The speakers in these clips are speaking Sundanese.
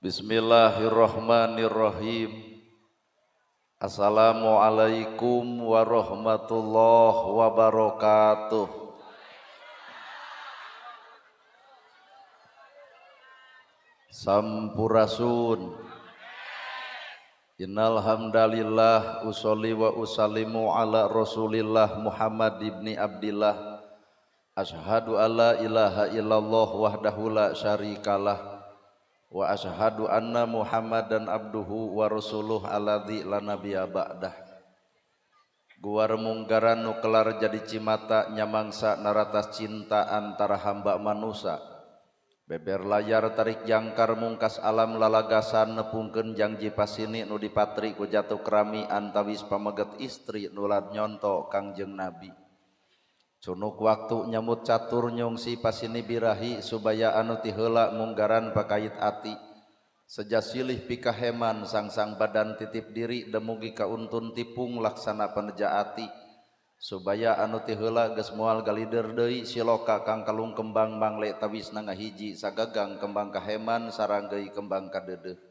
Bismillahirrahmanirrahim. Assalamualaikum warahmatullahi wabarakatuh. Sampurasun. Innal hamdalillah usolli wa usallimu ala Rasulillah Muhammad ibni Abdillah. Asyhadu alla ilaha illallah wahdahu la syarikalah wa asyhadu anna Muhammadan abduhu wa rasuluh alladzi la nabiyya ba'dah. Guar munggaran nu kelar jadi cimata nyamangsa naratas cinta antara hamba manusa. Beber layar tarik jangkar mungkas alam lalagasan nepungkeun jangji pasini nu dipatri ku jatuh kerami antawis pameget istri nulat nyonto Kangjeng Nabi. Cunuk waktu nyamut catur nyungsi pasini birahi subaya anu tiheula munggaran pakait ati. Seja silih pikaheman sangsang badan titip diri demugi kauntun tipung laksana paneja ati. Subaya anu tiheula geus moal galider deui siloka kang kalung kembang mangle tawisna ngahiji sagagang kembang kaheman saranggeuy kembang kadeudeuh.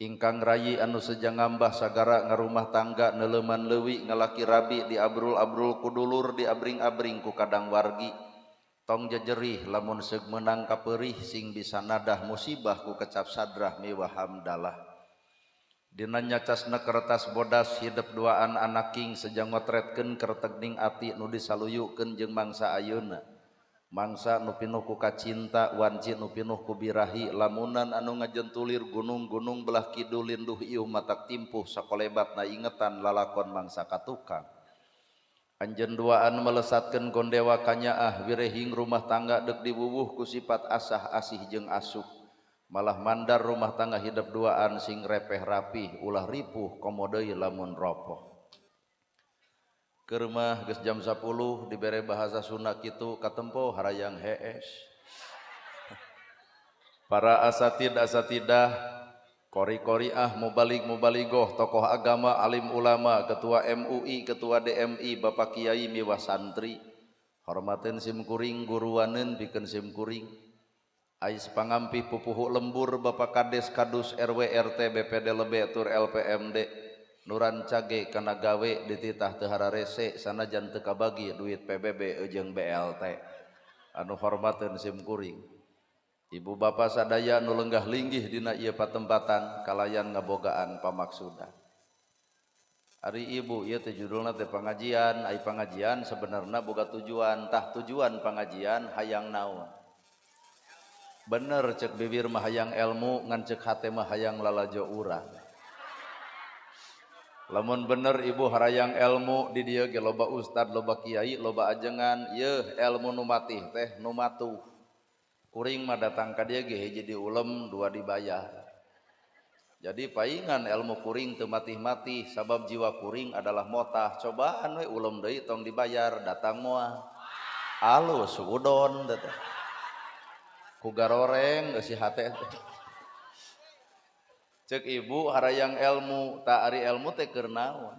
Ingkang rayi anu seja ngambah sagara ngarumah tangga neuleman leuwi ngalaki rabi diabrul-abrul ku dulur diabring-abring ku kadang wargi. Tong jejerih lamun seug meunang kapeurih sing bisa nadah musibah ku kecap sadrah miwah hamdalah. Dina nyacasna kertas bodas hidep duaan anaking seja ngotretkeun kertegning ati nu disaluyukeun jeung mangsa ayeuna. Mangsa nu pinuh ku kacinta wanci nu pinuh ku birahi lamunan anu ngajentulir gunung-gunung belah kidul linduh ieu matak timpuh sakolebatna ingetan lalakon mangsa katukang. Anjeun duaan melesatkeun gondewa kanyaah wirehing rumah tangga deuk diwuwuh ku sifat asah asih jeung asuh. Malah mandar rumah tangga hidep duaan sing repeh rapih ulah ripuh komo deui lamun ropoh. Keur mah geus jam 10 dibere bahasa Sunda kitu katempo harayang hees. Para asatid asatidah, kori-koriah, mubalik mubaligoh, tokoh agama, alim ulama, ketua MUI, ketua DMI, bapak kiai miwah santri. Hormateun sim kuring guruaneun pikeun sim kuring. Ais pangampih pupuhu lembur bapak kades kadus RW RT BPD lebe tur LPMD. Nuran cage kana gawe dititah teu hararese sanajan teu kabagi duit PBB jeung BLT. Anu hormateun sim kuring. Ibu bapa sadaya nu lenggah linggih dina ieu patempatan kalayan ngabogaan pamaksudan. Ari ibu ieu teh judulna teh pengajian, ai pengajian sebenarna boga tujuan, tah tujuan pengajian hayang naon. Bener cek bibir mah hayang ilmu ngan cek hate mah hayang lalajo urang. Lamun bener ibu harayang ilmu di dieu ge loba ustad, loba kiai, loba ajengan, yeuh ilmu nu matih teh nu matuh. Kuring mah datang ka dieu ge hiji diulem, dua dibayar. Jadi paingan ilmu kuring teu matih-matih sabab jiwa kuring adalah motah. Cobaan we ulem deui tong dibayar, datang moal. Alus udon teh. Ku garoreng geus si hate teh. Cek ibu harayang ilmu, tak ari ilmu teh keur naon?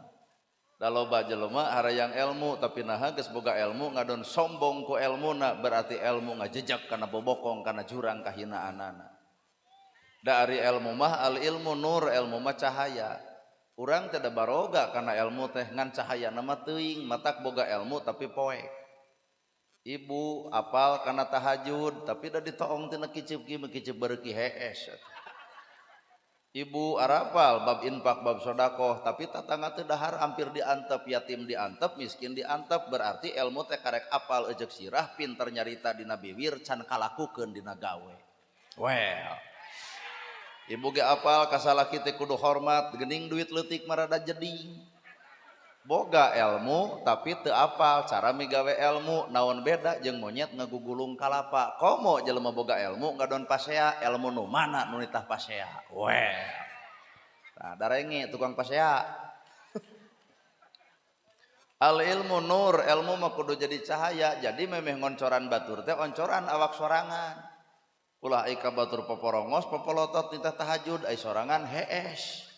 Da loba jelema harayang ilmu tapi naha geus boga ilmu ngadon sombong ku elmuna berarti ilmu ngajejak kana bobokong kana jurang kahinaanana. Da ari ilmu mah al ilmu nur, ilmu mah cahaya. Urang teh da baroga kana ilmu teh ngan cahayana mah teuing, matak boga ilmu tapi poek. Ibu apal kana tahajud tapi da ditoong tina kicip ki kicip bereuki hees. Ibu arapal bab infak bab sodakoh tapi tatangga teu dahar hampir diantep, yatim diantep, miskin diantep, berarti ilmu teh karek apal ejek sirah pinter nyarita dina biwir can kalakukeun dina gawe. Well, ibu ge apal kasalaki teh kudu hormat geuning duit leutik marada jeding. Boga ilmu tapi teu apal cara migawe ilmu naon beda jeung monyet ngagugulung kalapa. Komo jelema boga ilmu ngadon pasea ilmu nu mana nu nitah pasea. Well. Nah, darenge tukang pasea. Al ilmu nur, ilmu mah kudu jadi cahaya. Jadi memeh ngoncoran batur teh oncoran awak sorangan. Ulah ai ka batur poporongos popolotot nitah tahajud ai sorangan hees.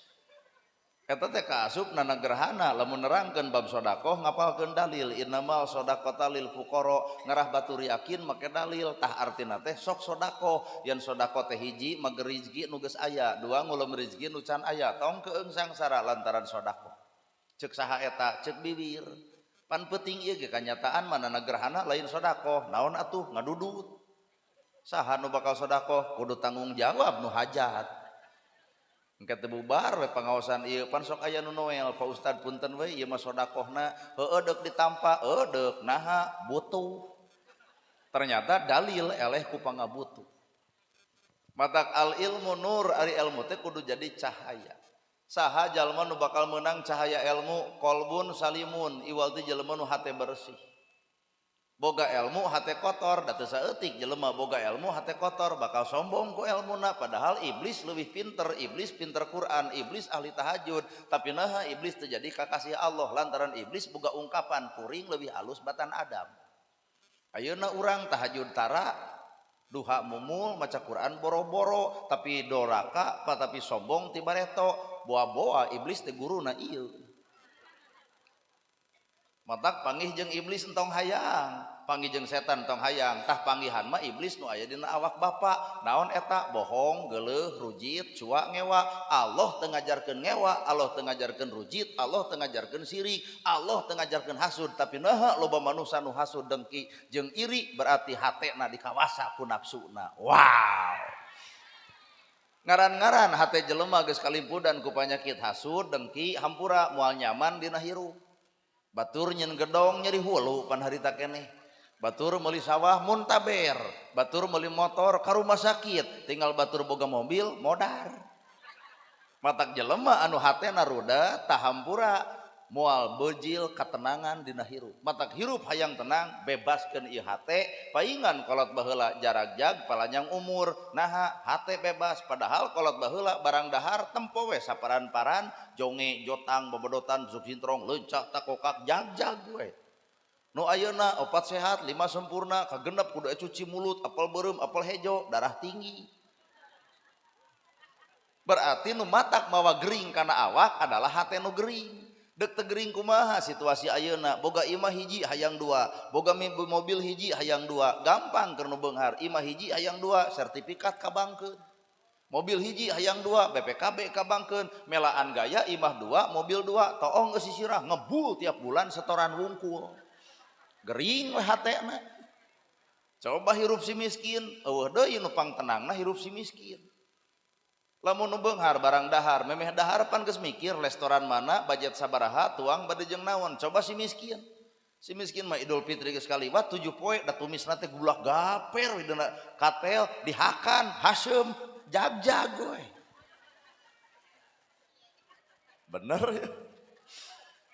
Eta teh kaasup nana gerhana lamun nerangkeun bab sedekah ngapalkeun dalil innamal shadaqata lil fuqara ngarah batur yakin make dalil tah artina teh sok sedekah yen sedekah teh hiji mager rezeki nu geus aya dua ngulem rezeki nu can aya tong keung sangsara lantaran sedekah. Ceuk saha eta ceuk bibir pan penting ieu ge kanyataan manana gerhana lain sedekah naon atuh ngadudut saha nu bakal sedekah kudu tanggung jawab nu hajat. Engke teu bubar we pangaosan ieu pan sok aya nu Noel Pak Ustad punten we ieu mah sedekahna heueuh deuk ditampa heueuh deuk naha butuh. Ternyata dalil eleh ku pangabutuh. Matak al ilmu nur ari ilmu teh kudu jadi cahaya. Saha jalma nu bakal meunang cahaya ilmu kolbun salimun iwal ti jelema nu hate bersih. Boga ilmu hate kotor da teu saeutik jelema boga ilmu hate kotor bakal sombong ku ilmuna padahal iblis leuwih pinter, iblis pinter Quran, iblis ahli tahajud, tapi naha iblis teu jadi kakasih Allah lantaran iblis boga ungkapan kuring leuwih alus batan Adam. Ayeuna urang tahajud tara duha mumul maca Quran boro-boro tapi doraka tapi sombong ti bareto boa-boa iblis teh guruna ieu. Matak panggih jeung iblis entong hayang, panggih jeung setan entong hayang, tah panggihan mah iblis nu aya dina awak bapak. Naon eta? Bohong, geuleuh, rujit, cua, ngewa. Allah teu ngajarkeun ngewa, Allah teu ngajarkeun rujit, Allah teu ngajarkeun sirik, Allah teu ngajarkeun hasud, tapi naha loba manusa nu hasud dengki jeung iri berarti hatena dikawasa ku nafsuna. Wow. Ngaran-ngaran hate jelema geus kalimpudan ku panyakit hasud, dengki, hampura moal nyaman dina hirup. Batur nyen gedong nyeri hulu pan harita keneh. Batur meuli sawah muntaber, batur meuli motor ka rumah sakit, tinggal batur boga mobil modar. Matak jelema anu hatena ruda tahampura moal bejil katenangan dina hirup. Matak hirup hayang tenang bebaskeun ieu hate, paingan kolot baheula jaragjag palanjang umur, naha hate bebas padahal kolot baheula barang dahar tempo we saparan-paran jonge jotang bobodotan zuk sintrong leuncak takokak jag-jag we. Nu ayeuna opat sehat, lima sempurna, kagenep kudu cuci mulut, apel beureum, apel hejo, darah tinggi. Berarti nu matak mawa gering kana awak adalah hate nu gering. Dek teu gering kumaha situasi ayeuna, boga imah hiji hayang dua, boga mobil hiji hayang dua, gampang keur nu beunghar, imah hiji hayang dua, sertifikat kabangkeun. Mobil hiji hayang dua, BPKB kabangkeun, melaan gaya imah dua, mobil dua, toong geus sisirah ngebul tiap bulan setoran wungkul. Gering we hatena. Coba hirup si miskin, eueuh deui nu pangtenangna hirup si miskin. Lamun nu beunghar barang dahar, memeh dahar pan geus mikir restoran mana, budget sabaraha, tuang bade jeung naon. Coba si miskin. Si miskin mah Idul Fitri geus kaliwat 7 poe da tumisna teh gulak gaper we dina katel dihakan haseum jag-jag we. Bener ya.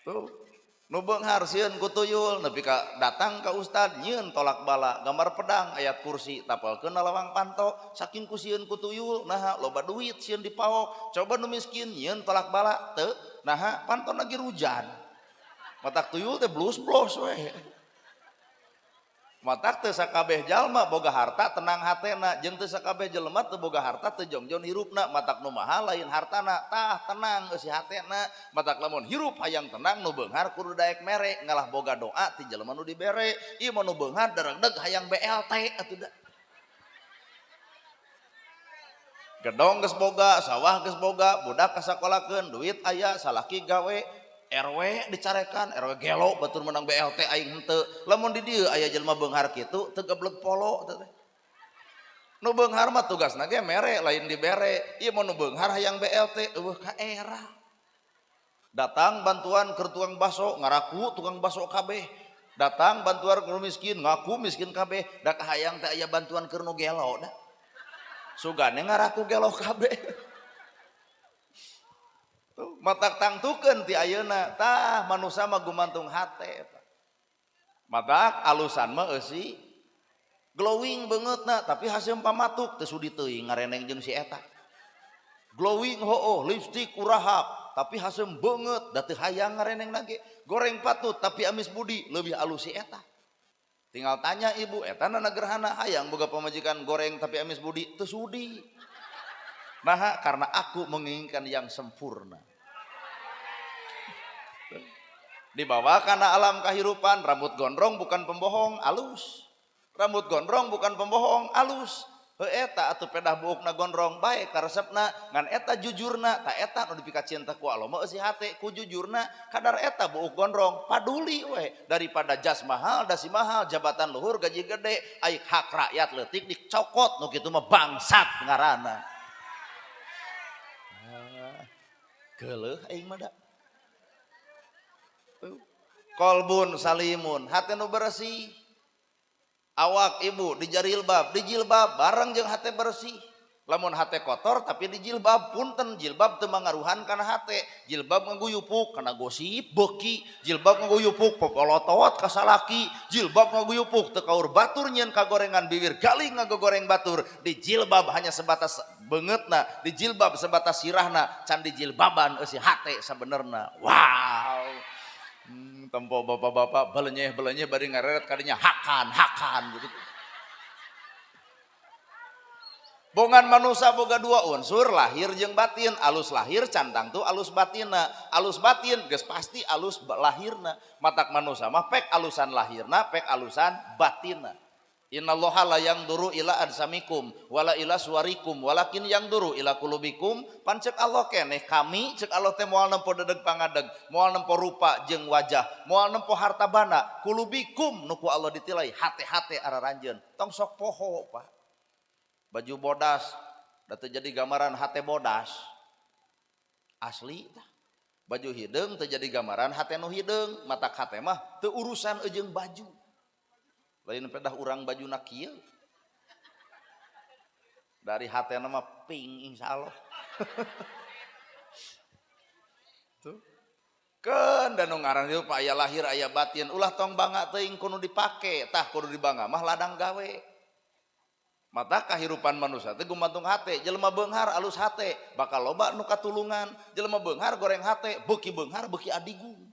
Tuh. Nu beunghar sieun ku tuyul nepi ka datang ka ustad nyieun tolak bala gambar pedang ayat kursi tapelkeun lawang panto saking ku sieun ku tuyul naha loba duit sieun dipaok coba nu miskin nyieun tolak bala teu naha panto lagi rujan matak tuyul teh blus-blus we matak teu sakabeh jalma boga harta tenang hatena jeung teu sakabeh jelema teu boga harta teu jongjon hirupna matak nu mahal lain hartana tah tenang eusi hatena matak lamun hirup hayang tenang nu beunghar kudu daek mere ngalah boga doa ti jelema nu dibere ieu mah nu beunghar daregdeg hayang BLT atuh da gedong geus boga sawah geus boga budak kasakolakeun duit aya salaki gawe RW dicarekan, RW gelo batur menang BLT aing henteu. Lamun di dieu aya jelema beunghar kitu teu geblek polo teh. Nu beunghar mah tugasna ge mere lain dibere. Ieu mah nu beunghar hayang BLT eueuh ka era. Datang bantuan keur tukang baso ngaraku tukang baso kabeh. Datang bantuan keur miskin ngaku miskin kabeh. Da kahayang teh aya bantuan keur nu gelo da. Sugane ngaraku gelo kabeh. Matak tangtukeun ti ayeuna tah manusa mah gumantung hate matak alusan mah eusi glowing beungeutna tapi haseum pamatuk teu sudi teuing ngareneng jeung si eta glowing hooh lipstik urahap tapi haseum beungeut da teu hayang ngareneng lagi goreng patut tapi amis budi leuwih alus si eta tinggal tanya ibu eta nana gerhana hayang boga pamajikan goreng tapi amis budi teu sudi. Nah, karena aku menginginkan yang sempurna. Dibawa karena alam kehidupan, rambut gondrong bukan pembohong, alus. Rambut gondrong bukan pembohong, alus. Heuh eta atuh pedah buukna gondrong bae karesepna ngan eta jujurna ta eta nu dipikacinta ku Allah mah eusi hate ku jujurna kadar eta buuk gondrong paduli we daripada jas mahal dasi mahal jabatan luhur gaji gede ai hak rakyat leutik dicokot nu kitu mah bangsat ngaranna. Ah, geuleuh aing mah da. Kolbun salimun, hate nu bersih. Awak ibu dijarilbab, dijilbab bareng jeung hate bersih. Lamun hate kotor tapi dijilbab, punten jilbab teu mangaruhan kana hate. Jilbab ngaguyupuk kana gosip beuki, jilbab ngaguyupuk popolotot ka salaki, jilbab ngaguyupuk teu kaur batur nyieun kagorengan bibir galing ngagogoreng batur. Dijilbab hanya sebatas beungeutna, dijilbab sebatas sirahna, can dijilbaban eusi hate sabenerna. Wow. Tempo bapak-bapak belenyeh-belenyeh bari ngareret kadinya hakan hakan gitu. Bongan manusia boga dua unsur lahir jeung batin, alus lahir cantang tuh alus batinna, alus batin geus pasti alus lahirna. Matak manusia mah pek alusan lahirna, pek alusan batinna. Innallaha la yangduru ila adsamikum wala ila suwarikum walakin yangduru ila kulubikum. Pan cek Allah keneh kami cek Allah teh moal nempo dedeg pangadeg, moal nempo rupa jeung wajah, moal nempo harta banda, kulubikum nu ku Allah ditilai hate-hate araranjeun. Tong sok poho, Pak. Baju bodas da teu jadi gambaran hate bodas. Asli tah. Baju hideung teu jadi gambaran hate nu hideung, matak hate mah teu urusan eujeung baju. Lain pedah urang bajuna kieu. Dari hatena mah ping insyaallah. Tuh. Keun da nu ngaran ieu aya lahir aya batin, ulah tong bangga teuing kudu dipake, tah kudu dibangga mah ladang gawe. Mata kahirupan manusia teh gumantung hate, jelema beunghar alus hate, bakal loba nu katulungan, jelema beunghar goreng hate, beuki beunghar beuki adigung.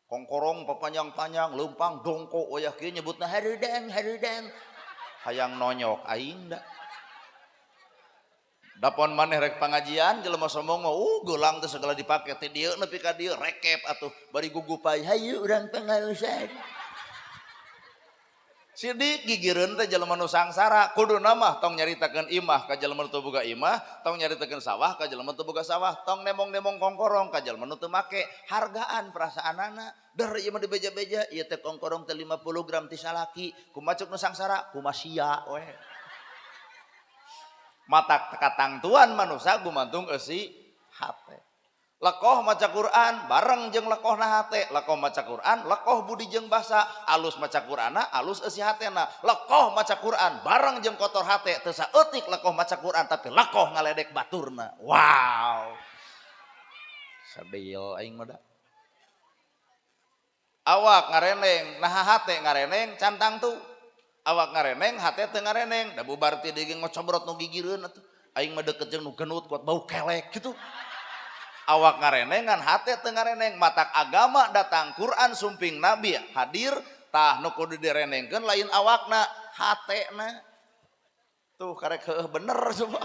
Kongkorong papanjang-panjang, leumpang dongko wayah kieu nyebutna hareudang hareudang. Hayang nonyok aing da. Dapon maneh rek pangajian jelema sombong mah gelang teh segala dipake teh dieu nepi ka dieu rekep atuh bari gugupai hayu urang pangaosan. Sidik gigireun teh jelema nu sangsara kuduna mah tong nyaritakeun imah ka jelema nu teu boga imah, tong nyaritakeun sawah ka jelema nu teu boga sawah, tong nemong-nemong kongkorong ka jelema nu teu make, hargaan perasaanana. Der ieu mah dibeja-beja, ieu teh kongkorong teh 50 gram ti salaki, kumaha cuk nu sangsara, kumaha sia we. Matak katangtuan manusia gumantung eusi hate. Lekoh maca Quran bareng jeung lekohna hate, lekoh maca Quran, lekoh budi jeung basa, alus maca Qur'anna, alus eusi hatena. Lekoh maca Quran bareng jeung kotor hate, teu saeutik lekoh maca Quran tapi lekoh ngaledek baturna. Wow. Sadil aing mah da. Awak ngareneng, naha hate ngareneng cantang tuh. Awak ngareneng, hate teu ngareneng, da bubar ti deui ngocobrot nu gigireun atuh. Aing mah deket jeung nu genut kuat bau kelek gitu. Awak ngareneng ngan hate teu ngareneng, matak agama datang Quran sumping Nabi hadir tah nu kudu direnengkeun lain awakna, hatena. Tuh karek heueuh bener coba.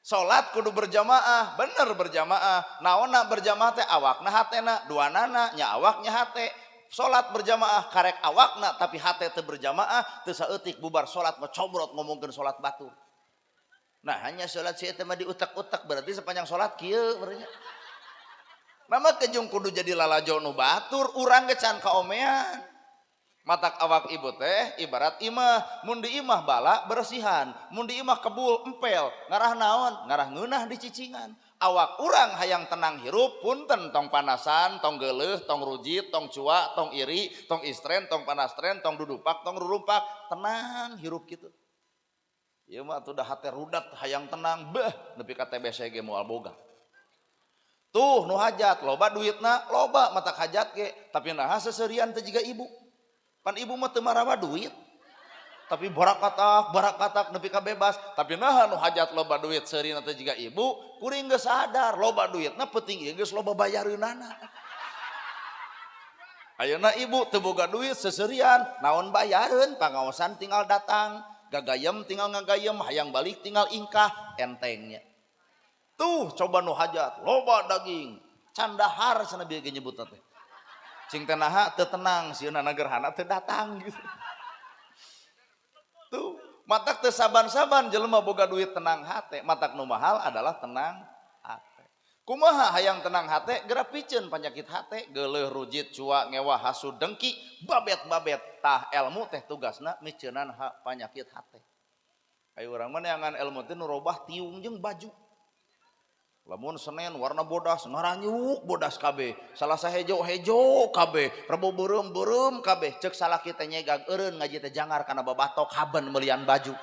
Salat kudu berjamaah, bener berjamaah. Naonna berjamaah teh awakna hatena, duanana nya awaknya hate. Salat berjamaah karek awakna tapi hate teu berjamaah, teu saeutik bubar salat ngocobrot ngomongkeun salat batur. Nah hanya sholat sih mah diutak-utak berarti sepanjang sholat kieu berarti. Nama kejung kudu jadi lalajo nu batur urang ge can kaomean. Matak awak ibu teh ibarat imah, mun di imah bala bersihan, mun di imah kebul empel, ngarah naon, ngarah ngeunah di cicingan. Awak urang hayang tenang hirup punten tong panasan, tong geuleuh, tong rujit, tong cua, tong iri, tong istren, tong panastren, tong dudupak, tong rurumpak, tenang hirup kitu. Ieu mah atuh da hate rudat hayang tenang beuh nepi ka TBC ge moal boga. Tuh nu hajat loba duitna loba matak hajat ge tapi naha seserian teh jiga ibu. Pan ibu mah teu marawa duit. Tapi barakatak barakatak nepi ka bebas tapi naha nu hajat loba duit seurina teh jiga ibu kuring geus sadar loba duitna penting ieu geus loba bayareunana. Ayeuna ibu teu boga duit seserian naon bayareun pangaosan tinggal datang. Gagayem tinggal ngagayem, hayang balik tinggal ingkah, entengnya. Tuh coba nu hajat, loba daging. Can dahar cenah bieu ge nyebutna teh. Cing teh naha teu tenang sieuna gerhana teu datang gitu. Tuh, matak teu saban-saban jelema boga duit tenang hate, matak nu mahal adalah tenang hate. Kumaha hayang tenang hate, geura piceun panyakit hate, geuleuh rujit cua ngewa hasud dengki, babet-babet. Tah ilmu teh tugasna miceunan panyakit hate. Ayo urang mah neangan ilmu teh nu robah tiung jeung baju. Lamun Senin warna bodas, ngaranyuk bodas kabeh, Salasa hejo-hejo kabeh, Rebo beureum-beureum kabeh, ceuk salaki teh nyegag eureun ngaji teh jangar kana babatok haben meulian baju.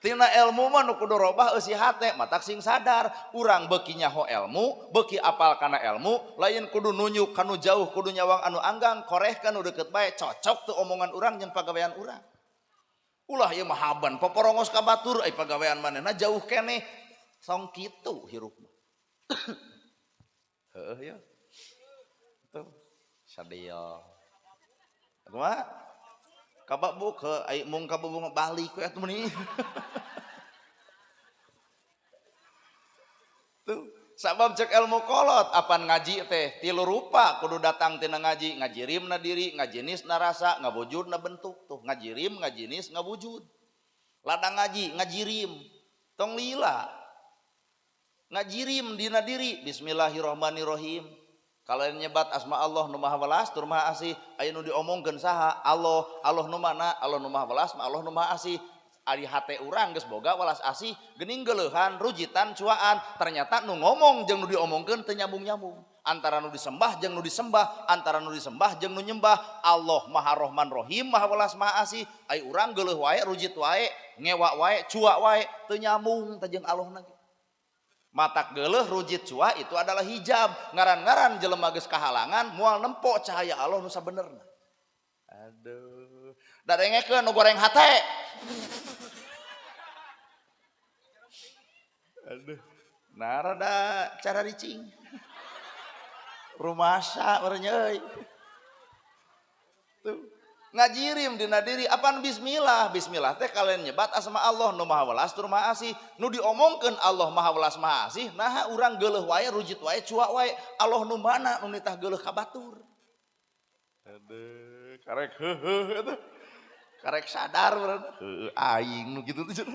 Tina ilmu mah nu kudu robah eusi hate, matak sing sadar, urang beuki nyaho ilmu, beuki apal kana ilmu, lain kudu nunjuk kanu jauh kudu nyawang anu anggang, koreh kanu deukeut bae, cocok teu omongan urang jeung pagawean urang. Ulah ieu mah haben poporongos ka batur ai pagawean manehna jauh keneh. Song kitu hirup mah. Heueuh ya. Tuh sadia. Kumaha? Kababuk heuh ai mung kababuk balik we atuh meuni. Tuh, sabab cek ilmu kolot apan ngaji teh tilu rupa kudu datang tina ngaji, ngajirimna diri, ngajinisna rasa, ngawujudna bentuk tuh, ngajirim, ngajinis, ngawujud. Ladang ngaji, ngajirim. Tong lila. Ngajirim dina diri, bismillahirrahmanirrahim. Kalian nyebat asma Allah nu maha welas tur maha asih, aya nu diomongkeun saha? Allah, Allah nu mana? Allah nu maha welas, Allah nu maha asih. Ari hate urang geus boga welas asih, geuning geuleuhan, rujitan, cuaan, ternyata nu ngomong jeung nu diomongkeun teu nyambung-nyambung. Antara nu disembah jeung nu disembah, antara nu disembah jeung nu nyembah. Allah Maha Rahman Rahim, Maha Welas Maha Asih. Ai urang geuleuh wae, rujit wae, ngewa wae, cua wae, teu nyambung teh jeung Allahna ge. Matak geuleuh rujit cua itu adalah hijab. Ngaran-ngaran jelema geus kahalangan moal nempo cahaya Allah nu sabenerna. Aduh, dadengekeun nu goreng hate. Aduh, nah rada cara ricing. Rumasa urangnya euy. Tuh, ngajirim dina diri apan bismillah. Bismillah teh kalian nyebat asma Allah nu maha welas tur maha asih. Nu diomongkeun Allah maha welas maha asih, naha urang geuleuh wae, rujit wae, cua wae. Allah nu mana nu nitah geuleuh ka batur. Aduh, karek heuheuh atuh. Karek sadar urang. Heueuh aing nu kitu teh.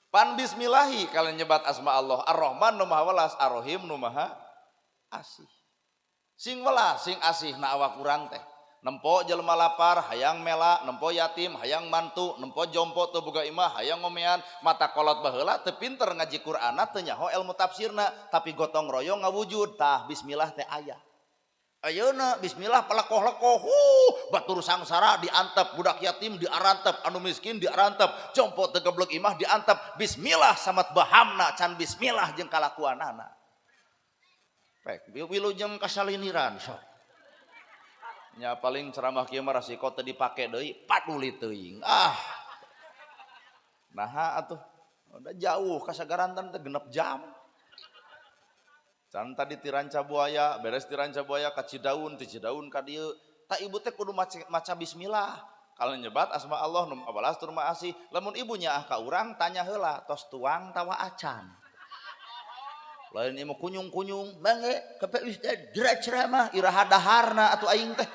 Pan bismillahi kalian nyebat asma Allah Ar-Rahman nu maha welas, Ar-Rahim nu maha asih. Sing welas, sing asih na awak urang teh. Nempo jelema lapar, hayang mela, nempo yatim, hayang mantu, nempo jompo teu boga imah, hayang ngomean, mata kolot baheula teu pinter ngaji Qur'anna, teu nyaho ilmu tafsirna, tapi gotong royong ngawujud. Tah bismillah teh aya. Ayeuna bismillah pelekoh-lekoh, batur sangsara diantep, budak yatim diarantep, anu miskin diarantep, jompo teu geblek imah diantep. Bismillah samat bahamna can bismillah jeung kalakuanana. Pek wilujeng kasaliniran sok. Nya paling ceramah kieu mah rasiko teu dipake deui, paduli teuing. Ah. Naha atuh? Udah jauh kasagarantan teh 6 jam. Can tadi ti Ranca Buaya, beres ti Ranca Buaya ka Cidaun, ti Cidaun ka dieu. Ta ibu teh kudu maca bismillah. Kalau nyebat asma Allah nu maha welas tur maha asih. Lamun ibu nyaah ka urang tanya heula, tos tuang tawa acan. Lain ieu mah kunyung-kunyung, mangga ka Pak Ustad geura ceramah iraha daharna atuh aing teh.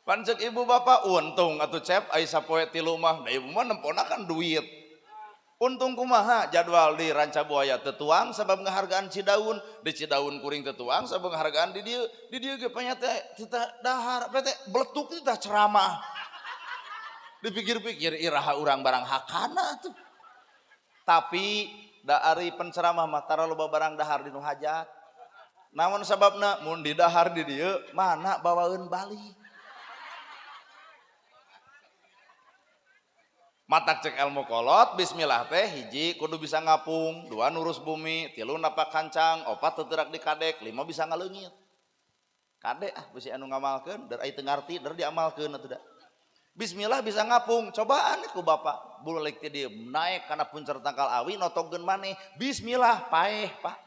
Pancek ibu bapak untung atuh cep ai sapoe tilu mah, da ibu mah nempona kan duit. Untung kumaha jadwal di Ranca Buaya tetuang sabab ngahargaan Cidaun, di Cidaun kuring tetuang sabab ngahargaan di dieu, di dieu ge panya teh teu dahar, teh beletuk teh ceramah. Dipikir-pikir iraha urang barang hakana tuh. Tapi da ari penceramah mah tara loba barang dahar di nu hajat. Naon sababna mun didahar di dieu mana bawaeun balik. Matak cek ilmu kolot bismillah teh hiji kudu bisa ngapung, dua nurus bumi, tilu napak kancang, opat teu terak di kadek, lima bisa ngaleungit. Kadek ah bisi anu ngamalkeun, der ai teu ngarti der diamalkeun atuh da. Bismillah bisa ngapung, cobaan ku bapak bulik ti dieu naek kana puncer tangkal awi notogkeun maneh, bismillah paeh pak.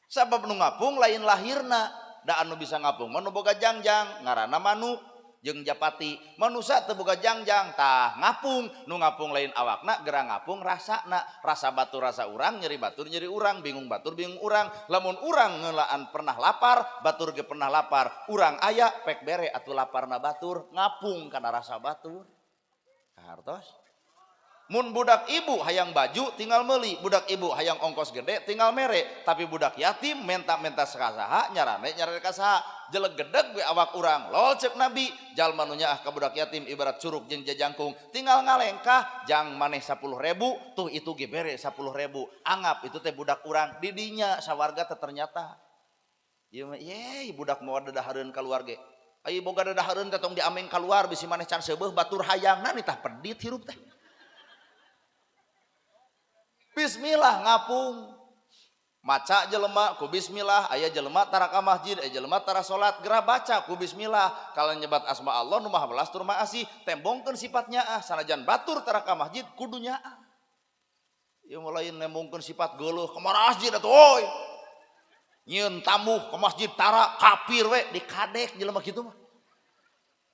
Sabab nu ngapung lain lahirna, da anu bisa ngapung mah nu boga jangjang ngaranna manuk. Jeung japati manusia teu boga jangjang tah ngapung nu ngapung lain awakna geura ngapung rasana rasa batur rasa urang nyeri batur nyeri urang bingung batur bingung urang lamun urang ngeulaan pernah lapar batur ge pernah lapar urang aya pek bere atuh laparna batur ngapung kana rasa batur kahartos. Mun budak ibu hayang baju tinggal meuli, budak ibu hayang ongkos gede tinggal mere, tapi budak yatim menta-menta sakasaha nyarane nyarane ka saha jeleg gedeg we awak urang. Lol cek Nabi, jalma nu nyaah ka budak yatim ibarat curug jeung jajangkung, tinggal ngalengkah jang maneh 10.000 tuh itu ge bere 10.000. Anggap itu teh budak urang di dinya sawarga teh ternyata. Ieu mah ye budak moal dadahareun kaluar ge. Ai boga dadahareun teh tong diameng kaluar bisi maneh can seubeuh batur hayangna nitah pedit hirup teh. Bismillah ngapung maca jelema ku bismillah aya jelema tara ka masjid aya jelema tara salat geura baca ku bismillah kalau nyebat asma Allah nu maha welas tur maha asih tembongkeun sifatnya ah sanajan batur tara ka masjid kudu nyaah ieu mah lain nembongkeun sifat geuleuh ka masjid atuh oi nyieun tamu ka masjid tara kafir we dikadek jelema kitu mah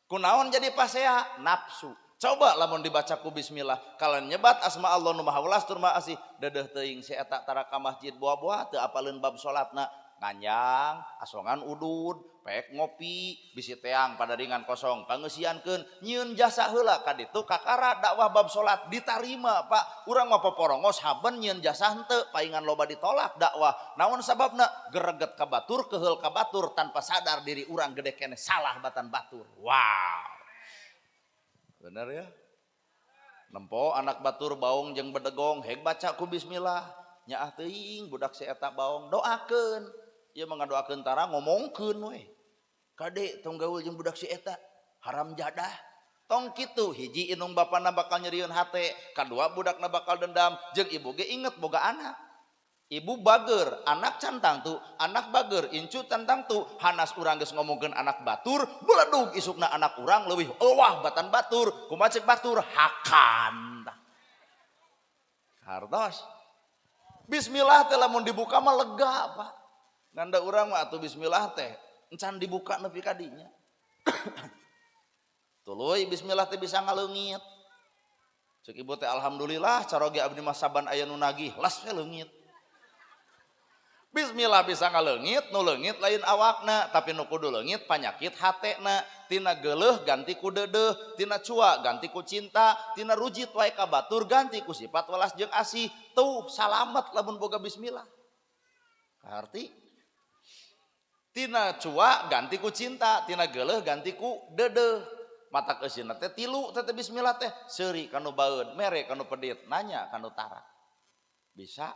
kunaon jadi pasea nafsu. Coba lamun dibaca ku bismillah kalau nyebat asma Allah nu maha welas tur maha asih dedeuh teuing si eta tara ka masjid boa-boa teu apaleun bab salatna nganjang asongan udud pek ngopi bisi teang pada ringan kosong pangeusiankeun nyieun jasa heula ka ditu kakara dakwah bab salat ditarima Pak urang mah poporongos haben nyieun jasa henteu paingan loba ditolak dakwah naon sababna gereget ka batur keheul ka batur tanpa sadar diri urang gede keneh salah batan batur. Wow. Bener ya? Nempo anak batur baong jeung bedegong heg baca ku bismillah nyaah teuing budak si eta baong doakeun ieu mah ngadoakeun tara ngomongkeun we kade tong gaul jeung budak si eta haram jadah tong kitu hiji indung bapana bakal nyerieun hate kadua budakna bakal dendam jeung ibu ge inget boga anak. Ibu bager, anak cantang tu, anak bager, incu cantang tu, hanas urang geus ngomongkeun anak batur, beledug isukna anak urang leuwih euwah batan batur, kumaha cek batur hakan. Hartos. Bismillah teh lamun dibuka mah lega, Pak. Ngan da urang mah atuh bismillah teh encan dibuka nepi ka dinya. Tuluy bismillah teh bisa ngaleungit. Cek ibu teh alhamdulillah caroge abdi mah saban aya nu nagih, las we leungit. Bismillah bisa ngaleungit, nu leungit lain awakna, tapi nu kudu leungit panyakit hatena, tina geuleuh ganti ku deudeuh, tina cua ganti ku cinta, tina rujit wae ka batur ganti ku sifat welas jeung asih. Tuh salamet lamun boga bismillah. Arti tina cua ganti ku cinta, tina geuleuh ganti ku deudeuh. Mata keusina teh tilu teh bismillah teh seuri kanu baeud, mere kanu pedit, nanya kanu tara. Bisa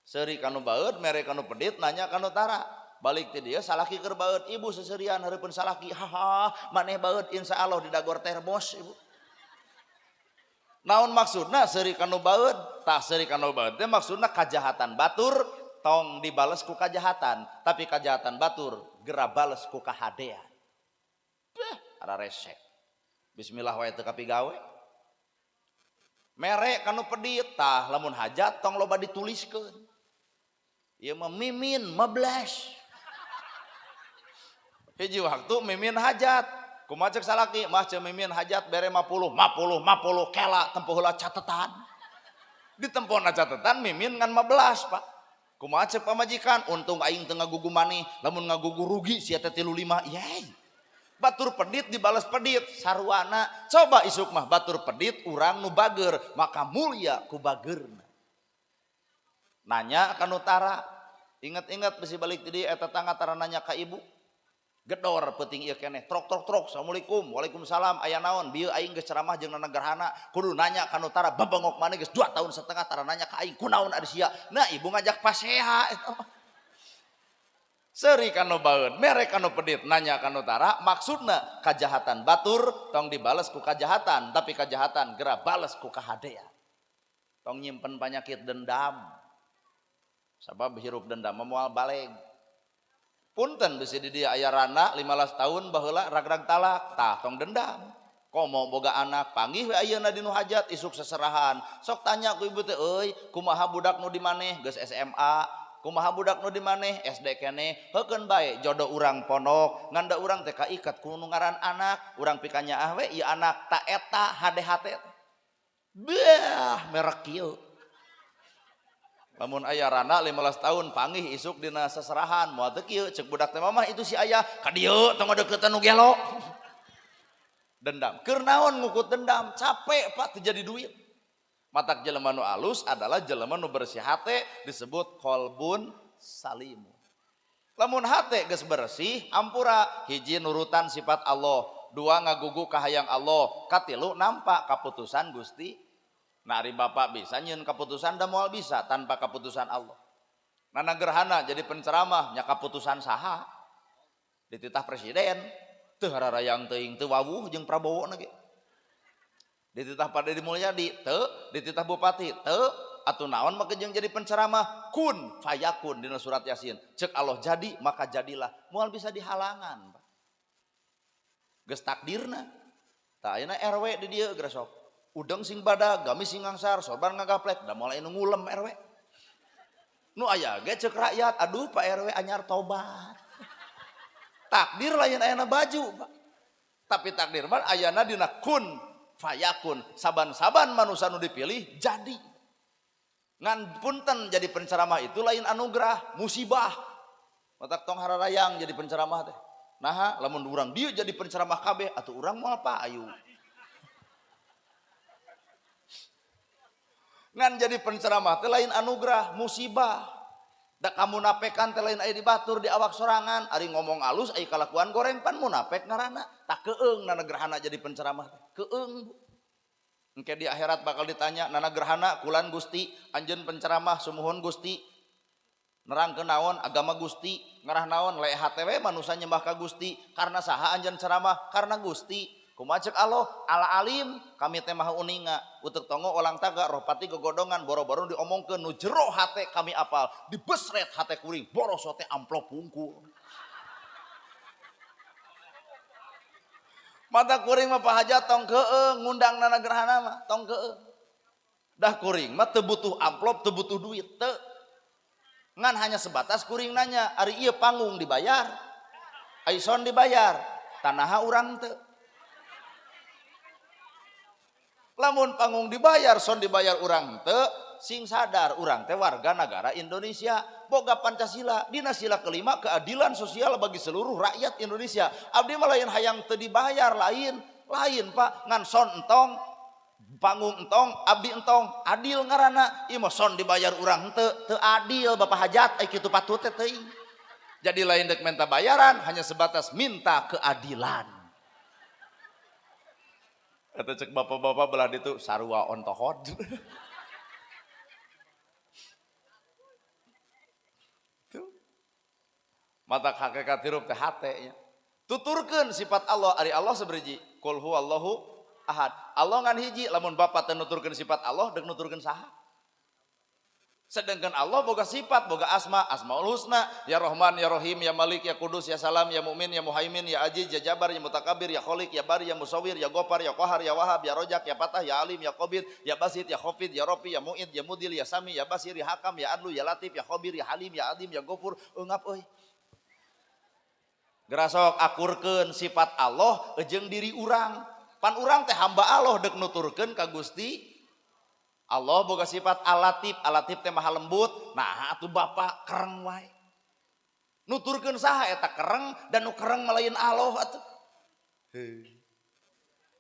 seuri kanu baeud, mere kanu pedit, nanya kanu tara. Balik ti dieu salaki keur baeud, ibu seserian hareupeun salaki. Haha, maneh baeud insyaallah didagor termos ibu. Naon maksudna seuri kanu baeud? Tah seuri kanu baeud teh maksudna kajahatan batur tong dibales ku kajahatan, tapi kajahatan batur geura bales ku kahadean. Beh, ara resek. Bismillah wae teu kapigawe. Mere kanu pedit, tah lamun hajat tong loba dituliskeun. Ieu mah mimin 15. Hiji waktu mimin hajat. Kumaha cek salaki? Mah ceu mimin hajat bere 50, 50, 50 kela tempo heula catetan. Ditempona catetan mimin ngan 15, Pak. Kumaha cek pamajikan? Untung aing teu ngagugu maneh, lamun ngagugu rugi sia teh 35. Yeay. Batur pedit dibales pedit sarwana. Coba isuk mah batur pedit urang nu bager, maka mulia ku bagerna. Nanya ka nu tara. Ingat-ingat bisi balik di dieu eta tangga tara nanya ka ibu. Gedor peuting ieu keneh trok trok trok assalamualaikum waalaikumsalam aya naon bieu aing geus ceramah jeung Nana Gerhana kudu nanya ka nu tara babengok maneh geus 2 tahun setengah tara nanya ka aing kunaon ari sia. Nah ibu ngajak pasea eta mah. Seuri kanu baeud, mere kanu pedit, nanya kanu tara, maksudna kajahatan batur tong dibales ku kajahatan, tapi kajahatan geura bales ku kahadean. Tong nyimpen panyakit dendam. Sabab hirup dendam mah moal baleg. Punten bisi di dieu aya rana 15 tahun baheula rag-rag talak, tah tong dendam. Komo boga anak panggih we ayeuna di nu hajat isuk seserahan. Sok tanya ku ibu teh euy, kumaha budak nu di maneh geus SMA? Kumaha budak nu di maneh SD keneh heukeun bae jodoh urang pondok ngan da urang teh kaikat ku nu ngaran anak urang pikanyaah we ieu anak ta eta HDHT teh. Bah merek kieu. Lamun aya rana 15 tahun panggih isuk dina seserahan moal teu kieu ceuk budak teh mamah itu si ayah ka dieu tong deukeutan nu gelo. Dendam. Keur naon ngukut dendam? Capek Pak teu jadi duit. Matak jelema nu alus adalah jelema nu bersih hate disebut qalbun salim. Lamun hate geus bersih ampura hiji nurutan sifat Allah, dua ngagugu kahayang Allah, katilu nampak kaputusan Gusti. Nah ari bapak bisa nyieun kaputusan da moal bisa tanpa kaputusan Allah. Nana gerhana jadi penceramah nya kaputusan saha? Dititah presiden. Teu hararayang teuing teu wawuh jeung Prabowo na ge. Dititah Pak Dedi Mulyadi teu, dititah bupati teu, atuh naon maka jeung jadi penceramah kun fayakun dina surat Yasin. Ceuk Allah jadi maka jadilah, moal bisa dihalangan Pak. Geus takdirna. Tah ayeuna RW di dieu geus sok. Udeng sing badag, gamis sing ngangsar, sorban ngagaplek, da moal anu ngulem RW. Nu aya ge ceuk rakyat, aduh Pak RW anyar tobat. Takdir lain ayana baju Pak. Tapi takdir mah ayana dina kun fayakun. Saban-saban manusia nu dipilih jadi. Ngan punten jadi penceramah itu lain anugerah, musibah. Matak tong hararayang jadi penceramah teh. Naha lamun urang dieu jadi penceramah kabeh atuh urang moal payu. Ngan jadi penceramah teh lain anugerah, musibah. Da kamunapekan teh lain aya di batur di awak sorangan, ari ngomong alus aya kalakuan goreng pan munafik ngaranna. Tak keung nana gerhana jadi penceramah teh. Keung Bu. Engke di akhirat bakal ditanya nana gerhana kulan Gusti, anjeun penceramah sumuhun Gusti. Nerangkeun naon agama Gusti, ngarah naon lehat we manusa nyembah ka Gusti, karena saha anjeun ceramah? Karena Gusti. Kumaha ceuk Allah? Ala alim, kami teh maha uninga. Utek tongo olang taga, rohpati gogodongan, boro-boro diomongkeun nu jero hate kami apal, dibesret hate kuring, boroso teh amplop wungkul. Mata kuring mah Pak Hajat tong keung ngundang nana gerhana mah tong keung. Dah kuring mah teu butuh amplop, teu butuh duit, teu. Ngan hanya sebatas kuring nanya, ari ieu panggung dibayar, ari son dibayar, tanaha urang teu. Lamun panggung dibayar, son dibayar urang teu, sing sadar urang teh warga negara Indonesia, boga Pancasila, dina sila kelima keadilan sosial bagi seluruh rakyat Indonesia. Abdi mah lain hayang teu dibayar, lain, lain Pak, ngan son entong, panggung entong, abdi entong, adil ngaranna. Ieu mah son dibayar urang teu, teu adil Bapak Hajat, ai kitu patut teh teuing. Jadi lain dek minta bayaran, hanya sebatas minta keadilan. Kata cek bapak-bapak belah ditu sarua ontohod. Tuh. Mata hakikat hirup teh hate nya. Tuturkeun sifat Allah, ari Allah saberiji, qul huwallahu ahad. Allah ngan hiji, lamun bapak teh nuturkeun sifat Allah deuk nuturkeun saha? Sedangkan Allah boga sifat, boga asma, asmaul husna, ya Rahman, ya Rahim, ya Malik, ya Kudus, ya Salam, ya Mu'min, ya Muhaimin, ya Aziz, ya Jabar, ya Mutakabir, ya Khalik, ya Bari, ya Musawir, ya Gopar, ya Qahar, ya Wahab, ya Rojak, ya Patah, ya Alim, ya Qabid, ya Basit, ya Khafid, ya Rafi, ya Mu'id, ya Mudil, ya Sami, ya Basir, ya Hakam, ya Adlu, ya Latif, ya Khabir, ya Halim, ya Adim, ya Gofur, eungap euy. Gerasok akurkeun sifat Allah jeung diri urang. Pan urang teh hamba Allah deuk nuturkeun ka Gusti Allah boga sifat alatif, alatif teh maha lembut. Nah atuh bapak kereng wae. Nuturkeun saha eta kereng dan nu kereng mah lain Allah atuh.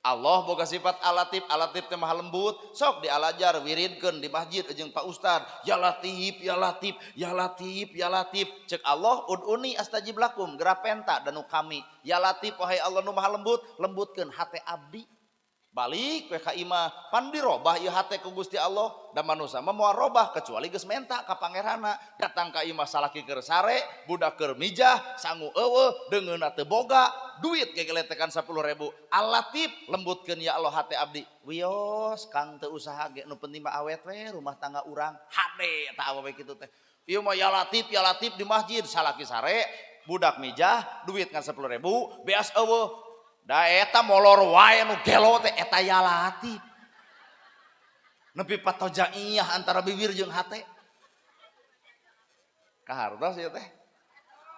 Allah boga sifat alatif, alatif teh maha lembut. Sok dialajar wiridkeun di masjid jeung Pak Ustad. Ya Latif, ya Latif, ya Latif, ya Latif. Cek Allah uduni astajib lakum, geura penta dan nu kami. Ya Latif wahai Allah nu maha lembut, lembutkeun hate abdi. Balik we ka imah, pan dirobah ieu hate ku Gusti Allah, da manusa mah moal robah kecuali geus menta ka pangeranna. Datang ka imah salaki keur sare, budak keur mijah, sangu eueuh, deungeunna teu boga, duit gegeletekan 10.000. Al-Latif lembutkeun ya Allah hate abdi. Wios Kang teu usaha ge nu penting mah awet we rumah tangga urang. Hade eta awewe kitu teh. Ieu mah ya Latif, ya Latif di masjid salaki sare, budak mijah, duit ngan 10.000, beas eueuh. Da eta molor wae nu gelo teh eta ya Latif. Nepi patojaiyah antara bibir jeung hate. Kahartos ieu teh.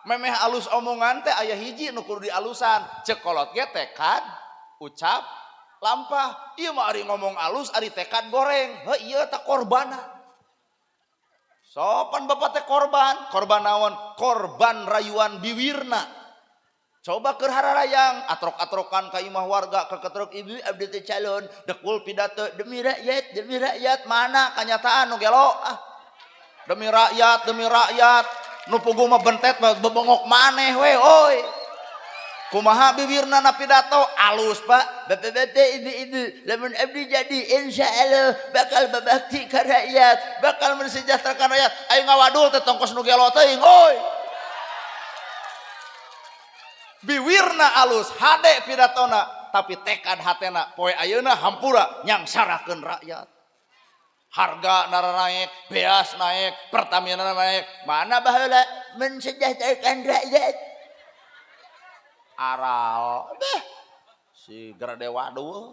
Memeh alus omongan teh aya hiji nu kudu dialusan. Ceuk kolot ge tekad, ucap, lampah. Ieu mah ari ngomong alus, ari tekad goreng. Heuh ieu teh korbana. Sopan bapak teh korban, korban naon? Korban rayuan biwirna. Coba keur hararayang, atrok-atrokan ka imah warga, keketrok ibu abdi teh calon, dekul pidato demi rakyat, mana kanyataan nu gelo ah. Demi rakyat, nu puguh mah bentet bebongok maneh we oi. Kumaha bibirna na pidato alus Pak, bapak-bapak ibu-ibu, lamun abdi jadi insyaallah bakal babakti ka rakyat, bakal mensejahterakan rakyat. Ayo ngawadul teh tongkos nu gelo teuing oi. Biwirna alus, hade pidatona, tapi tekad hatena poe ayeuna hampura nyangsarakeun rakyat. Harga naranaek, beas naik, Pertamina naik, mana baheula mensejahterakan rakyat. Aral deh si gerede waduh.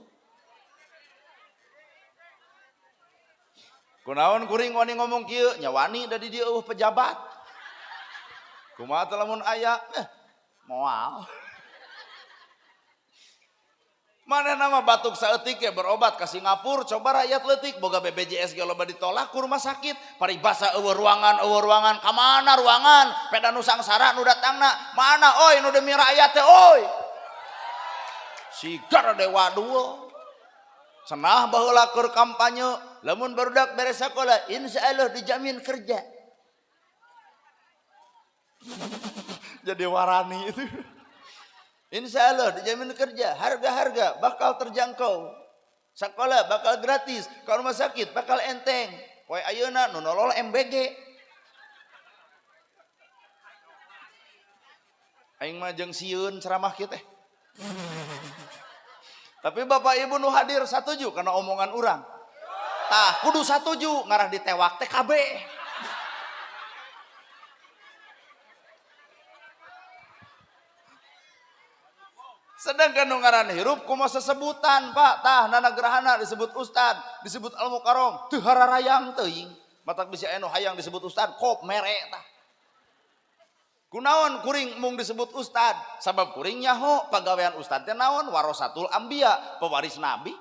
Kunaon kuring wani ngomong kieu nya wani da di dieu eueuh pejabat. Kumaha teh lamun aya moal. Mana nama batuk saeutik ya berobat ke Singapura, coba rakyat leutik boga BPJS ge loba ditolak ku rumah sakit, paribasa eueuh ruangan ka mana ruangan, peda nu sangsara nu datangna, mana oi nu demi rakyat teh oi. Sigar dewa dua. Cenah baheula keur kampanye, lamun barudak beres sakola insyaallah dijamin kerja. Jadi warani itu. Insya Allah dijamin kerja, harga-harga bakal terjangkau, sekolah bakal gratis, kalau rumah sakit bakal enteng. Poe ayeuna nu nolol MBG. Aing mah jeung sieun ceramah kieu teh. Tapi bapak ibu nu hadir satuju karena omongan urang. Tah kudu satuju ngarah ditewak teh kabeh. Sedangkan nu ngaran hirup kumaha sesebutan Pak, tah nana gerhana disebut ustad, disebut al mukarrom, teu hararayang teuing. Matak bisi aya nu hayang disebut ustad, kop mere tah. Kunaon kuring mung disebut ustad? Sabab kuring nyaho pagawean ustad teh naon? Warasatul anbiya, pewaris nabi.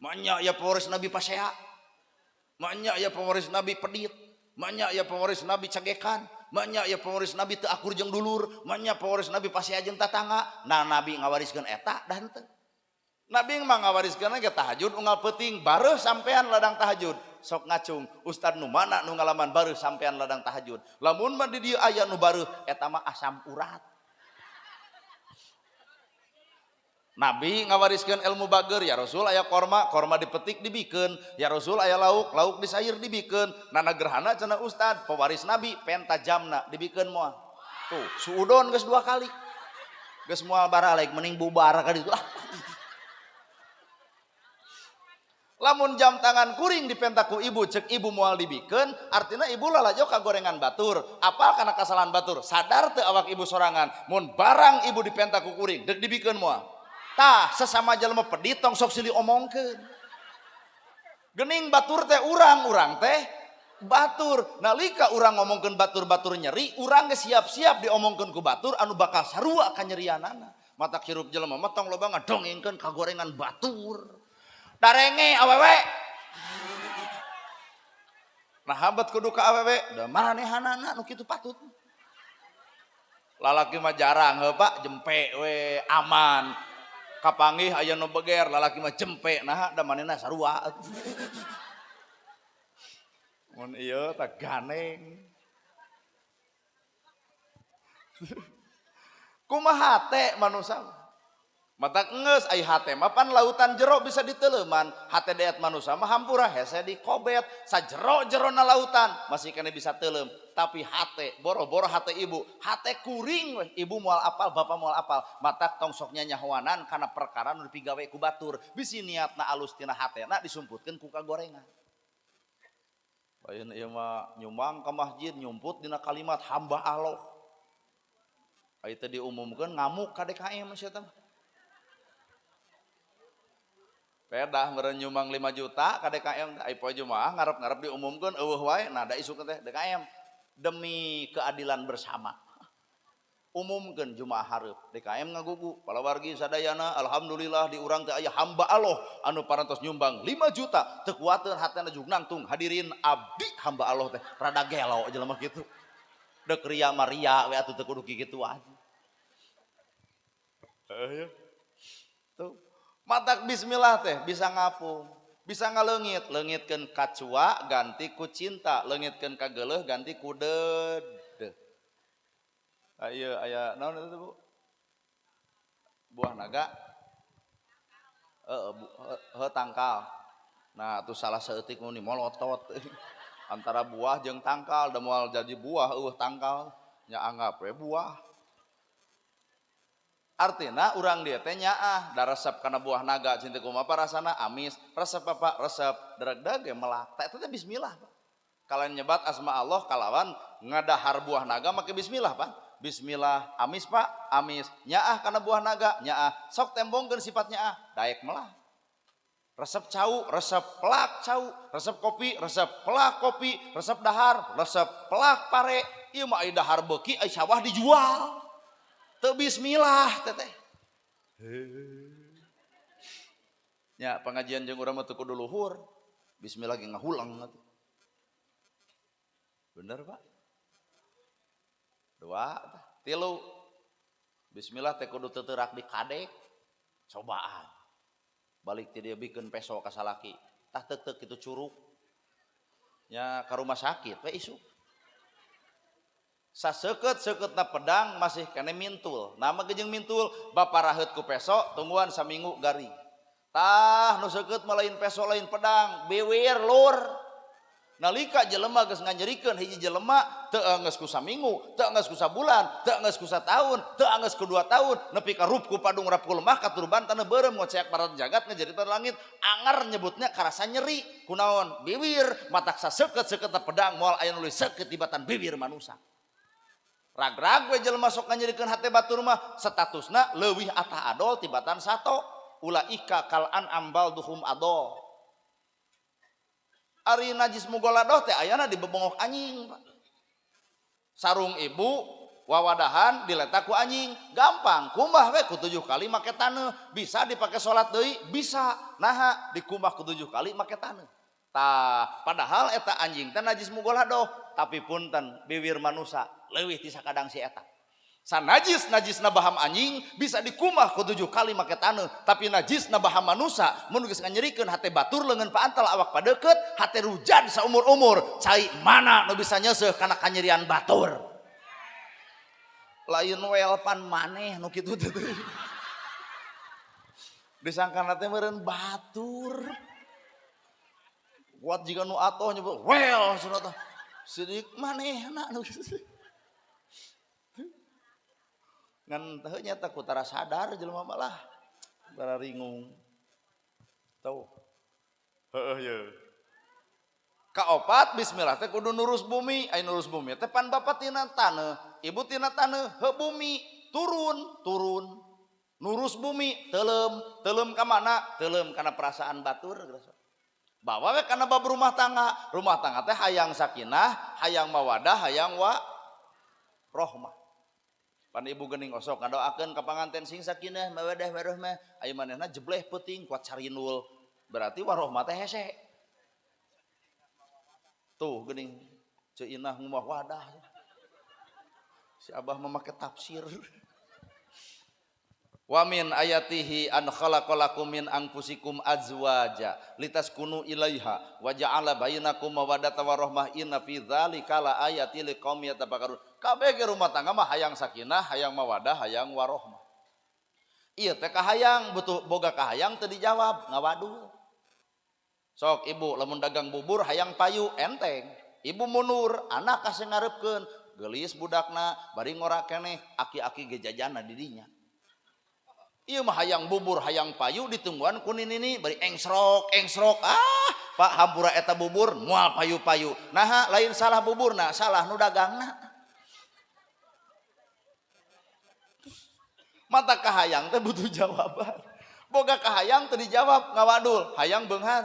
Manya ya pewaris nabi pasea. Manya ya pewaris nabi pedit. Manya ya pewaris nabi cagekan. Manya ya pewaris nabi teu akur jeung dulur, manya pewaris nabi pasea jeung tatangga. Nah nabi ngawariskeun eta dah henteu. Nabi mah ngawariskeun ge tahajud unggal peuting, bareuh sampean ladang tahajud. Sok ngacung, ustad nu mana nu ngalaman bareuh sampean ladang tahajud. Lamun mah di dieu aya nu bareuh eta mah asam urat. Nabi ngawariskeun ilmu bager, ya Rasul aya korma, korma dipetik dibikeun, ya Rasul aya lauk, lauk disair dibikeun. Nana gerhana cenah ustad, pewaris Nabi penta jamna dibikeun moal. Tuh, suudon geus 2 kali. Geus moal baralek mending bubar ka ditu ah. Lamun jam tangan kuring dipenta ku ibu, cek ibu moal dibikeun, artina ibu lalajo ka gorengan batur. Apal kana kasalahan batur? Sadar teu awak ibu sorangan, mun barang ibu dipenta ku kuring, deuk dibikeun moal. Tah sesama jelema pedit tong sok silih omongkeun. Gening batur teh urang teh batur. Nalika urang ngomongkeun batur-batur nyeri, urang geus siap-siap diomongkeun ku batur anu bakal sarua kanyerianana. Mata hirup jelema mah tong loba ngadongengkeun kagorengan batur. Darenge awewe. Nah hambat kudu ka awewe, da maranehanana nu kitu patut. Lalaki mah jarang heuh Pak, jempe we aman. Kapanggih aya nu beger, lalaki mah jempe nah da manehna sarua. Mun ieu tah ganeng. Kumaha hate manusa? Mata geus ai hate mah pan lautan jero bisa diteuleman. Hate deet manusa mah hampura hese dikobet sajero-jerona lautan masih kene bisa teuleum. Tapi hate boro-boro hate ibu, hate kuring weh ibu moal apal, bapak moal apal. Matak tong sok nyanyahoanan kana perkara nu dipigawe ku batur. Bisi niatna alus tina hatena disumputkeun ku kagorengan. Lain ieu mah nyumbang ka masjid nyumput dina kalimat hamba Allah. Ai teh diumumkeun ngamuk ka DKM sia teh. Pedah meureun nyumbang 5 juta ka DKM ai poe Jumaah ngarep-ngarep diumumkeun eueuh wae nah da isuk teh DKM Demi keadilan bersama. Umumkeun Jumaah hareup DKM ngagugu palawargi sadayana alhamdulillah di urang teh aya hamba Allah anu parantos nyumbang 5 juta teu kuateun hatena jug nangtung hadirin abdi hamba Allah teh rada gelo jelema kitu. Deuk ria mah ria we atuh teu kudu kikituan. Heuh. Tuh. Matak bismillah teh bisa ngapung, bisa ngaleungit, leungitkeun kacua ganti ku cinta, leungitkeun kageuleuh ganti ku deudeuh. Ieu aya naon eta teh Bu? Buah naga. Heeh, heuh tangkal. Nah, atuh salah saeutik mun molotot. Antara buah jeung tangkal, da moal jadi buah eueuh tangkal, nya anggap we buah. Artina urang dieu teh nyaah, da resep kana buah naga cinta kumaha rasana amis, resep apa resep dregdeg ge melak. Tah eta teh bismillah, Pak. Kalian nyebat asma Allah kalawan ngadahar buah naga make bismillah, Pak. Bismillah amis Pak, amis. Nyaah kana buah naga, nyaah. Sok tembongkeun sifat nyaah, daek melah. Resep cau, resep pelak cau, resep kopi, resep pelak kopi, resep dahar, resep pelak pare. Ieu mah ai dahar beuki ai sawah dijual. Teu bismillah teteh. Nya pengajian jeung urang mah teu kudu luhur. Bismillah ge ngahulang atuh. Bener Pak? 2, 3. Bismillah teh kudu teu teurak di kadek. Cobaan. Balik ti dieu bikeun peso ka salaki. Tah teuk-teuk kitu curug. Nya ka rumah sakit we isuk. Saseukeut-seukeutna pedang masih kene mintul. Nama ge jeung mintul, baparaheut ku peso tungguan saminggu garing. Tah nu seukeut mah lain peso lain pedang, biwir lur. Nalika jelema geus nganyerikeun hiji jelema teu anggeus ku saminggu, teu anggeus ku sabulan, teu anggeus ku sataun, teu anggeus ku 2 tahun, nepi ka rup ku padung rap ku lemah katurban taneuh beureum ngoceak barat jagat ngajarita langit, anger nyebutnya karasa nyeri. Kunaon? Biwir matak saseukeut-seukeutna pedang moal aya nu leuwih seukeut tibatan biwir manusa. Ragrag we jelema sok nganyerikeun hate batur mah statusna leuwih atah adol tibatan sato. Ulaika kal an'am bal duhum adol. Ari najis mugoladoh teh ayana di bebongok anjing, Pak. Sarung ibu wawadahan diletak ku anjing, gampang kumbah we ku 7 kali make taneuh, bisa dipake salat deui, bisa. Naha dikumbah ku 7 kali make taneuh. Tah, padahal eta anjing teh najis mugoladoh, tapi punten biwir manusa leuwih ti sakadang si eta. Sanajis najisna baham anjing bisa dikumbah ku 7 kali make taneuh, tapi najisna baham manusa mun geus nganyerikeun hate batur leungeun paantel awak padeukeut, hate rujad saumur-umur, cai mana nu bisa nyeuseuh kana kanyerian batur. Lain welpan maneh nu kitu teh. Disangkana teh meureun batur. Kuat jiga nu atoh nyebut wel cenah teh. Sidik manehna nu kitu. Ngan teu nya teh ku tara sadar jelema mah lah. Bara ringung. Tuh. Heueuh ye. Kaopat bismillah teh kudu nurus bumi, ai nurus bumi teh pan bapak tina taneuh, ibu tina taneuh, heuh bumi, turun, turun. Nurus bumi, teuleum, teuleum ka mana? Teuleum kana perasaan batur. Bawa we kana bab rumah tangga teh hayang sakinah, hayang mawadah, hayang wa rohmah. Pan ibu geuning osok ngadoakeun ka panganten sing sakinah, mawadah, warohmah. Aya manehna jebleh peuting kuat carinul. Berarti warohmah teh hese. Tuh geuning Ceu Inah ngumah wadah. Si Abah memakai tafsir. Wa min ayatihi an khalaqalakum min anfusikum azwaja litaskunu ilaiha wa ja'ala bainakum mawaddatan warahmah inna fi dzalika laayatil liqaumin yatafakkarun. Kabeh ge rumah tangga mah hayang sakinah, hayang mawadah, hayang warohmah. Ieu teh kahayang, butuh boga kahayang teu dijawab, ngawadul. Sok ibu lamun dagang bubur hayang payu enteng. Ibu mundur, anak kasih ngarepkeun, geulis budakna bari ngora keneh, aki-aki ge jajana di dinya. Ieu mah hayang bubur, hayang payu ditungguan ku nini bari engsrok, engsrok. Ah, Pak hampura eta bubur moal payu-payu. Naha lain salah buburna, salah nu dagangna. Mata kahayang teh butuh jawaban. Boga kahayang teu dijawab ngawadul, hayang beunghar.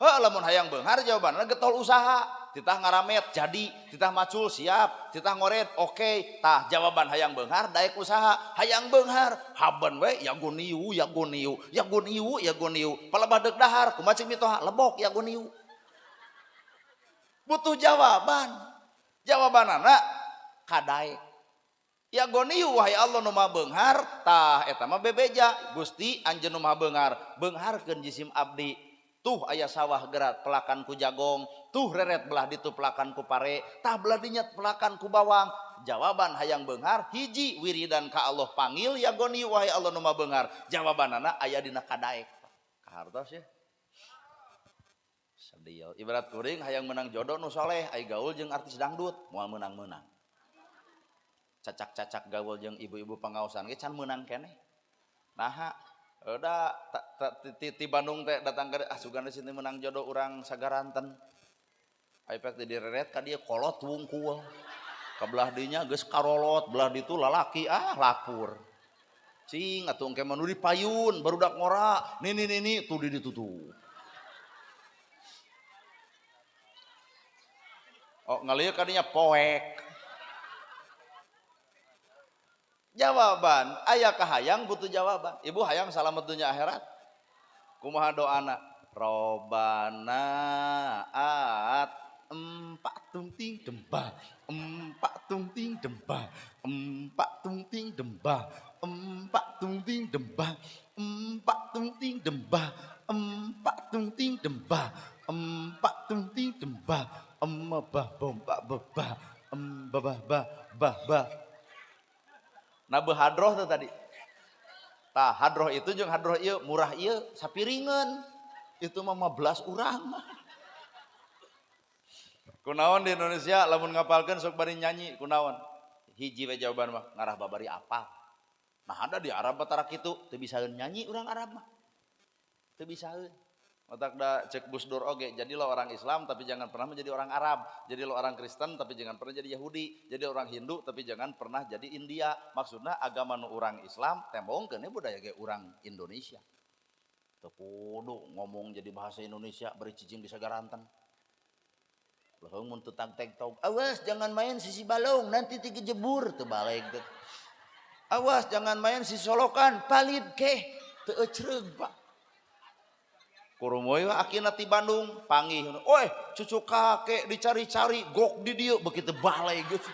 Heuh lamun hayang beunghar jawabanna getol usaha. Titah ngaramet jadi, titah macul siap, titah ngoret oke. Tah jawaban hayang beunghar daek usaha, hayang beunghar haben we ya goniu ya goniu ya goniu ya goniu. Palebah deuk dahar kumaha cing mitoha lebok ya goniu. Butuh jawaban. Jawabanana kadaek. Ya goniu wahai Allah nu maha beunghar, tah eta mah bebeja Gusti anjeun nu maha beunghar, beungharkeun jisim abdi. Tuh aya sawah gerat pelakan ku jagong, tuh reret belah ditu pelakan ku pare, tah belah dinya pelakan ku bawang. Jawaban hayang beunghar hiji wiridan ka Allah panggil ya goni wahai Allah nu maha beunghar. Jawabanana aya dina kadaek. Kahartos ya. Sedih. Ibarat kuring hayang menang jodoh nu soleh, ai gaul jeung artis dangdut moal meunang-meunang. Cacak-cacak gaul jeung ibu-ibu pangaosan ge can meunang keneh. Naha udah ti Bandung teh datang ke ah sugan sini menang jodoh urang sagaranten. Ai pek teh direret ka dieu kolot wungkul. Ka belah dinya geus karolot, belah ditu lalaki ah lapur. Cing atuh engke mah nu dipayun barudak ngora, nini nini tuh di ditu tuh. Oh ngalieu ka dinya poek. Jawaban aya kahayang butuh jawaban. Ibu hayang salamet dunya akhirat. Kumaha doana? Robana at empat tung ting demba, empat tung ting demba, empat tung ting demba, empat tung ting demba, empat tung ting demba, empat tung ting demba, empat tung ting demba, emba bomba beba, emba ba ba ba ba. Nah hadroh tuh tadi. Tah hadroh itu jeung hadroh ieu murah ieu sapiringan. Itu mah 15 urang. Kunaon di Indonesia lamun ngapalkeun sok bari nyanyi kunaon? Hiji we jawaban mah ngarah babari apal. Nah ada di Arab mah tara kitu, teu bisaeun nyanyi urang Arab mah. Teu bisaeun. Otak da cek Gus Dur oge, jadilah orang Islam tapi jangan pernah menjadi orang Arab, jadilah orang Kristen tapi jangan pernah jadi Yahudi, jadi orang Hindu tapi jangan pernah jadi India. Maksudna agama nu urang Islam tembongkeun budaya ge urang Indonesia. Teu kudu ngomong jadi bahasa Indonesia bari cicing di sagaranten. Leuheung mun teu tag-teg tog, awas jangan main sisi balong nanti tiga jebur teu baleg teh. Awas jangan main sisi solokan palid keh teu ecreug Pak. Kurumoy akina ti Bandung panggih, oi cucu kakek dicari-cari gok di dieu begitu balai gitu.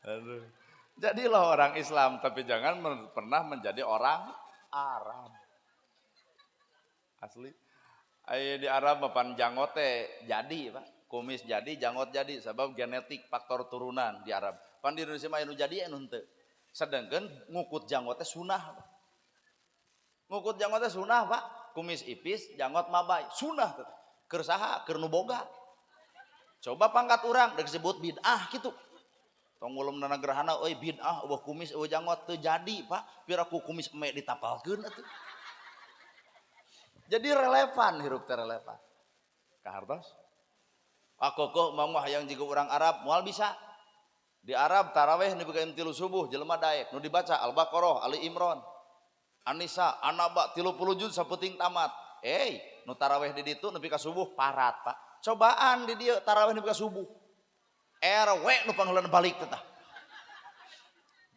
Aduh. Jadilah orang Islam tapi jangan pernah menjadi orang Arab. Asli. Ayo di Arab mapan janggot teh jadi Pak, kumis jadi, janggot jadi sebab genetik faktor turunan di Arab. Pan di Indonesia mah anu jadi anu henteu. Sedangkan ngukut janggot teh sunah. Ngukut janggot teh sunah, Pak. Kumis ipis, janggot mabay, sunah teh. Keur saha? Keur nu boga. Coba pangkat urang deuk disebut bid'ah kitu. Tong ngulum dana gerhana euy bid'ah eueuh kumis eueuh janggot teu jadi, Pak. Piraku kumis eme ditapalkeun atuh. Jadi relevan hirup teh relevan. Kahartos? Akoko mau mah hayang jiga urang Arab moal bisa. Di Arab taraweh nepi ka 3 subuh jelema daek nu dibaca Al-Baqarah, Ali Imran, An-Nisa, An-Naba 30 juz sapenting tamat. Nu taraweh di ditu nepi ka subuh parat, Pak. Cobaan di dieu taraweh nepi ka subuh. RW nu pangheulana balik teh tah.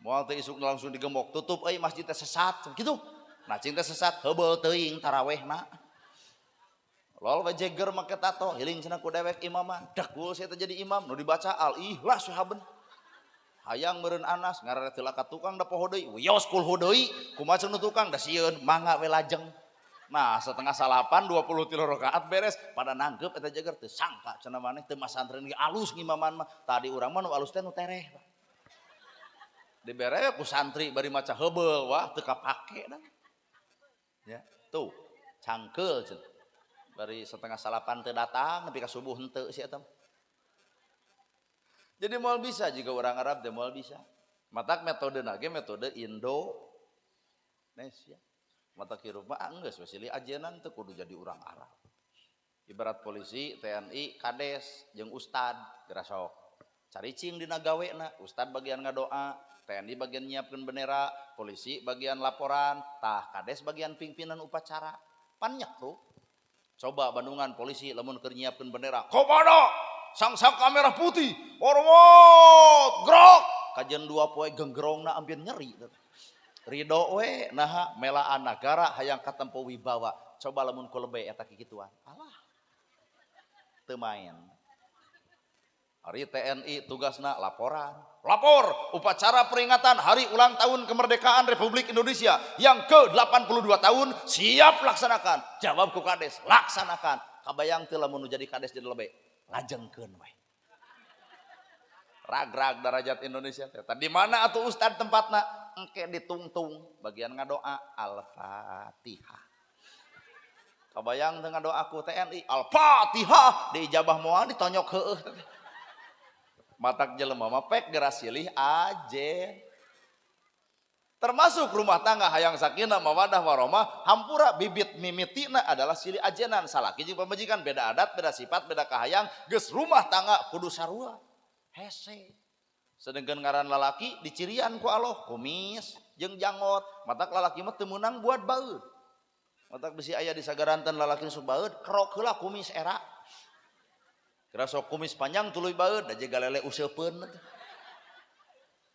Moal teh isuk langsung digembok, tutup euy masjid teh sesat kitu. Nah cing teh sesat heubeul teuing tarawehna. Lol we jeger make tato, hiling cenah ku dewek imam mah. Dakul sia teh jadi imam nu dibaca Al-Ikhlas sahabeun. Hayang meureun Anas ngareret heula ka tukang da poho deui, wios kulhu deui, kumaha cenah tukang da sieun mangga we lajeng. Nah, 7:30 23 rakaat beres, pada nangkep eta jeger teu sangka cenah maneh teu masantren ge alus ngimaman mah. Tadi urang mah nu alus teh nu tereh, Pak. Dibere ku santri bari maca heubeul, wah teu kapake dah. Ya, tuh cangkeul cenah. Bari 7:30 teu datang nepi ka subuh henteu si eta. Jadi moal bisa jika orang Arab teh moal bisa. Matak metode nage metode Indonesia. Matak hirup mah geus we silih ajenan teu kudu jadi urang Arab. Ibarat polisi, TNI, kades jeung ustad geura sok. Caricing dina gawena, ustad bagian ngadoa, TNI bagian nyiapkeun bendera, polisi bagian laporan, tah kades bagian pimpinan upacara. Pan nyekrup. Coba Bandungan polisi lamun keur nyiapkeun bendera. Komodo sang-sangka merah putih. Hormat, gerak. Kajian 2 poe genggerongna hampir nyeri. Ridho we naha melaan nagara hayang katempo wibawa. Coba lamun ku lebe eta kikituan. Alah. Teu main. Hari TNI tugasna laporan. Lapor upacara peringatan hari ulang tahun kemerdekaan Republik Indonesia yang ke-82 tahun siap laksanakan. Jawab ku kades, laksanakan. Kabayang teu lamun nu jadi kades jadi lebe. Lajengkeun we. Rag-rag darajat Indonesia teh. Di mana atuh ustad tempatna? Engke ditungtung bagian ngadoa Al-Fatihah. Kabayang teu ngadoa ku TNI Al-Fatihah diijabah moal ditonyok heueuh teh. Matak jelema mah pek geura silih ajen. Termasuk rumah tangga hayang sakinah mawadah warahmah hampura bibit mimitina adalah silih ajenan. Salaki jeung pamajikan beda adat, beda sifat, beda kahayang, geus rumah tangga kudu sarua. Hese. Sedangkan ngaran lalaki dicirian ku Allah kumis jeung janggot. Matak lalaki mah teu meunang buat baeud. Matak bisi aya di sagaranten lalaki sok baeud, kerok heula kumis era. Kira sok kumis panjang tuluy baeud da jiga lele useupeun.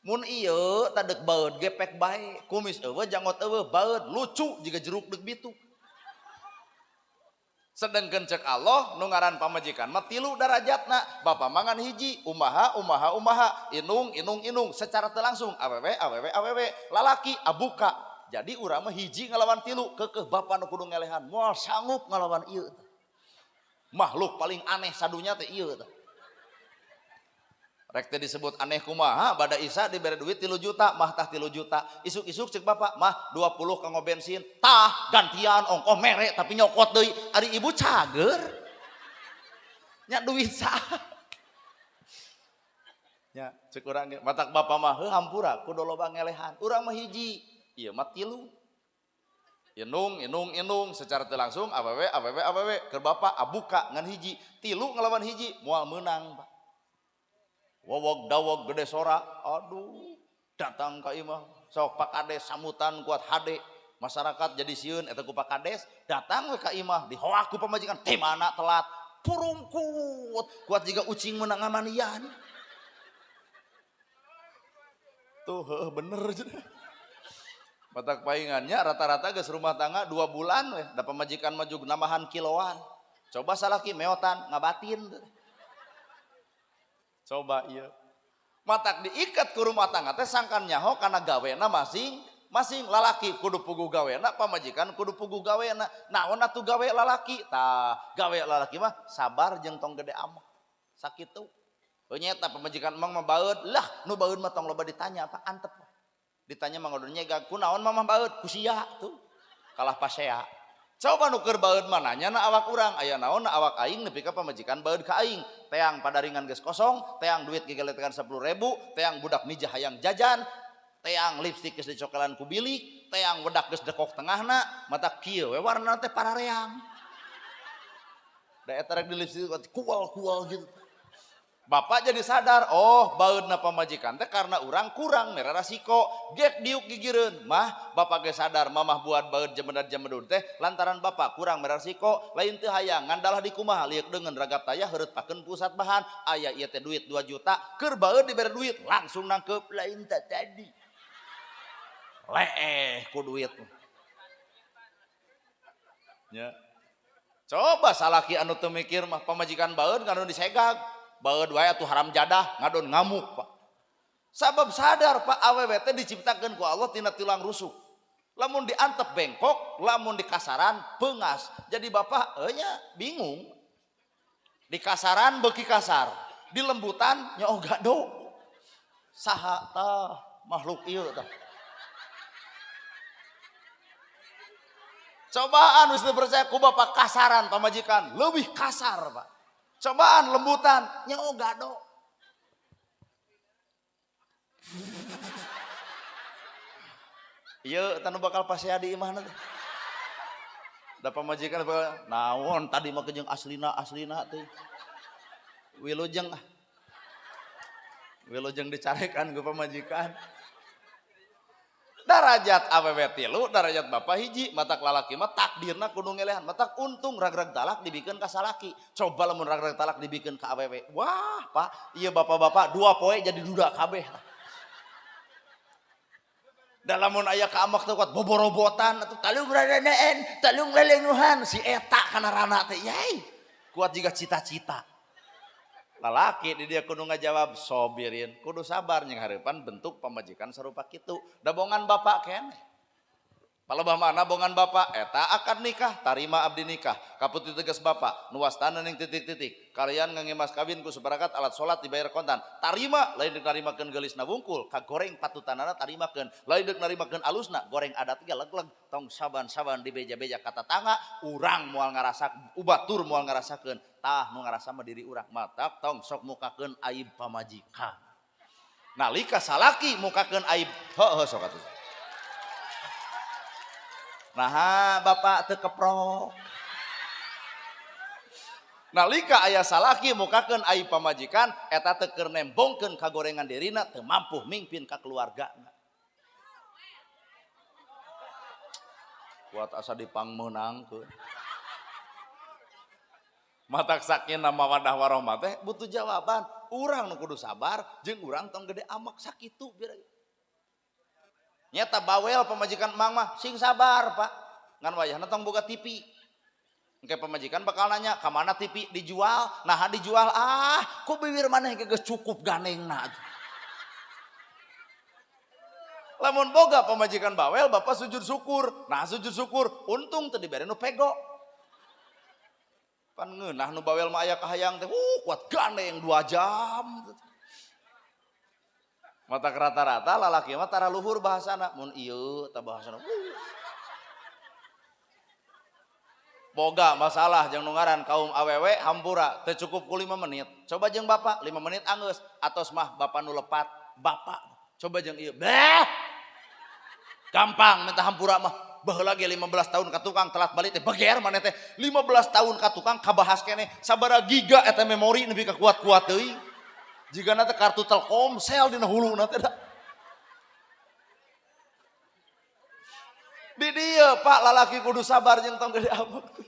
Mun ieu tadek baeud gepek bae, kumis eueuh janggot eueuh baeud lucu jiga jeruk deuk bitu. Sedangkan cek Allah nu ngaran pamajikan mah 3 darajatna, bapa mangan hiji, umaha umaha umaha, inung inung inung secara teu langsung awewe awewe awewe, lalaki abuka. Jadi urang mah hiji ngalawan 3, keukeuh bapa nu kudu ngelehan, moal sanggup ngalawan ieu. Makhluk paling aneh sadunya teh ieu teh. Rek teh disebut aneh kumaha, bada Isa dibere duit 3 juta, mah tah 3 juta. Isuk-isuk cek bapak, mah 20 kanggo bensin, tah gantian ongkoh mere tapi nyokot deui. Ari ibu cager. Nya duit saha? Nya cek urang ge, matak bapak mah heuh hampura kudu loba ngelehan. Urang mah hiji, ieu mah 3. Inung, inung, inung secara teu langsung awewe, awewe, awewe keur bapak abuka ngan hiji, 3 ngelawan hiji moal meunang Pak. Wowog dawog gede sora, aduh datang ka imah sok Pak Kades sambutan kuat hade masyarakat jadi sieun eta ku Pak Kades datang we ka imah dihoak ku pamajikan teh mana telat purungkut kuat jiga ucing meunang ngamanian tuh heuh bener cenah. Matak paingannya rata-rata geus rumah tangga 2 bulan weh da pamajikan mah jug nambahan kiloan. Coba salaki meotan ngabatin. Coba ieu. Matak diikat ku rumah tangga teh sangkan nyaho kana gawena masing-masing lalaki kudu puguh gawena pamajikan kudu puguh gawena. Naon atuh gawe lalaki? Tah gawe lalaki mah sabar jeung tong gede amah. Sakitu. Heuh nyeta pamajikan emang mah baeud. Lah nu baeud mah tong loba ditanya apa antep. Ditanya mah ngodon nyegag kunaon mamah baeud ku sia tuh kalah pasea. Coba nu keur baeud mah nanya na awak urang aya naon na awak aing nepi ka pamajikan baeud ka aing. Teang padaringan geus kosong, teang duit gegeletekan 10.000, teang budak mijah hayang jajan, teang lipstik geus dicokelan ku bilik, teang wedak geus dekok tengahna, mata kieu we warna teh parareang. Da eta rek di lipstik kual-kual gitu. Bapak jadi sadar, oh baeudna pamajikan teh karena urang kurang mere rasiko, gek diuk gigireun. Mah bapak ge sadar mamah buat baeud jemedad-jemedud teh lantaran bapak kurang mere rasiko, lain teu hayang ngandalah di kumaha lieuk deungeun ragap tayah heureut pakeun pusat bahan, aya ieu teh duit 2 juta, keur baeud dibere duit langsung nangkeup lain teh tadi. Leeh ku duit. Nya. Coba salaki anu teu mikir mah pamajikan baeud ngadon disegag. Baeud wae atuh haram jadah ngadon ngamuk Pak. Sabab sadar Pak awewe teh diciptakeun ku Allah tina tulang rusuk. Lamun diantep bengkok, lamun dikasaran peungas. Jadi bapak nya bingung. Dikasaran beuki kasar, dilembutan nya ogah do. Saha tah makhluk ieu tah. Cobaan geus teu percaya ku bapak kasaran pamajikan, leuwih kasar Pak. Cobaan lembutan, nya gado. Ieu tanu bakal pasea di imahna teh. Da pamajikan bakal naon tadi mah jeung aslina aslina teh. Wilujeng ah. Wilujeng dicarekan ku pamajikan. Da Darajat awewe tilu, darajat bapak hiji, matak lalaki mah takdirna kudu ngelehan, matak untung ragrag talak dibikeun ka salaki. Coba lamun ragrag talak dibikeun ka awewe. Wah, Pak, ieu bapak-bapak 2 poe jadi duda kabeh. Da lamun aya ka amak teh kuat boborobotan atuh talung raranaan, talung lelenguhan si eta kana rana teh yai. Kuat jiga cita-cita. Lalaki di dia kudu ngajawab sobirin, kudu sabar jeung hareupan bentuk pamajikan sarupa kitu. Da bongan bapak keneh. Palebah mana bongan bapak eta akad nikah, tarima abdi nikah. Kaputi tegas bapak, nu wastana ning titik-titik. Kalian ngangemas kawin ku sabarakat alat salat dibayar kontan. Tarima lain deuk narimakeun geulisna wungkul, kagoreng patutanana tarimakeun. Lain deuk narimakeun alusna, goreng adat ge leg-leg. Tong saban-saban dibeja-beja ka tatangga, urang moal ngarasak, ubatur moal ngarasakeun. Tah nu ngarasa mah diri urang, matak tong sok mukakeun aib pamajikan. Nalika salaki mukakeun aib, heuh sok atuh. Nah, bapak teu keprok. Nalika aya salaki mukakeun aib pamajikan, eta teh keur nembongkeun kagorengan dirina teu mampu mingpin ka keluargana. Kuat asa dipangmeunangkeun. Matak sakinah mawadah warahmah teh butuh jawaban. Urang nu kudu sabar jeung urang tong gede amak sakitu biar. Nyata bawel pamajikan emang mah sing sabar Pak. Ngan wayahna tong boga TV. Engke pamajikan bakal nanya ka mana TV dijual, naha dijual, ah ku bibir maneh ge geus cukup ganengna. Lamun boga pamajikan bawel bapak sujud syukur. Nah sujud syukur untung teu dibere nu pego. Pan ngeunah nu bawel mah aya kahayang teh, kuat gandeng 2 jam. Mata rata-rata lalaki mah tara luhur bahasana mun ieu tah bahasana. Boga masalah jeung nu ngaran kaum awewe hampura teu cukup ku 5 menit. Coba jeung bapak 5 menit anggeus atos mah bapak nu lepat bapak. Coba jeung ieu. Beh. Gampang minta hampura mah. Baheula ge 15 tahun ka tukang telat balik teh beger maneh teh 15 tahun ka tukang kabahas keneh sabaraha giga eta memori nepi ka kuat-kuat teuing. Jigana teh kartu Telkomsel dina huluna teh da. Di dieu Pak lalaki kudu sabar jeung tong gede amek.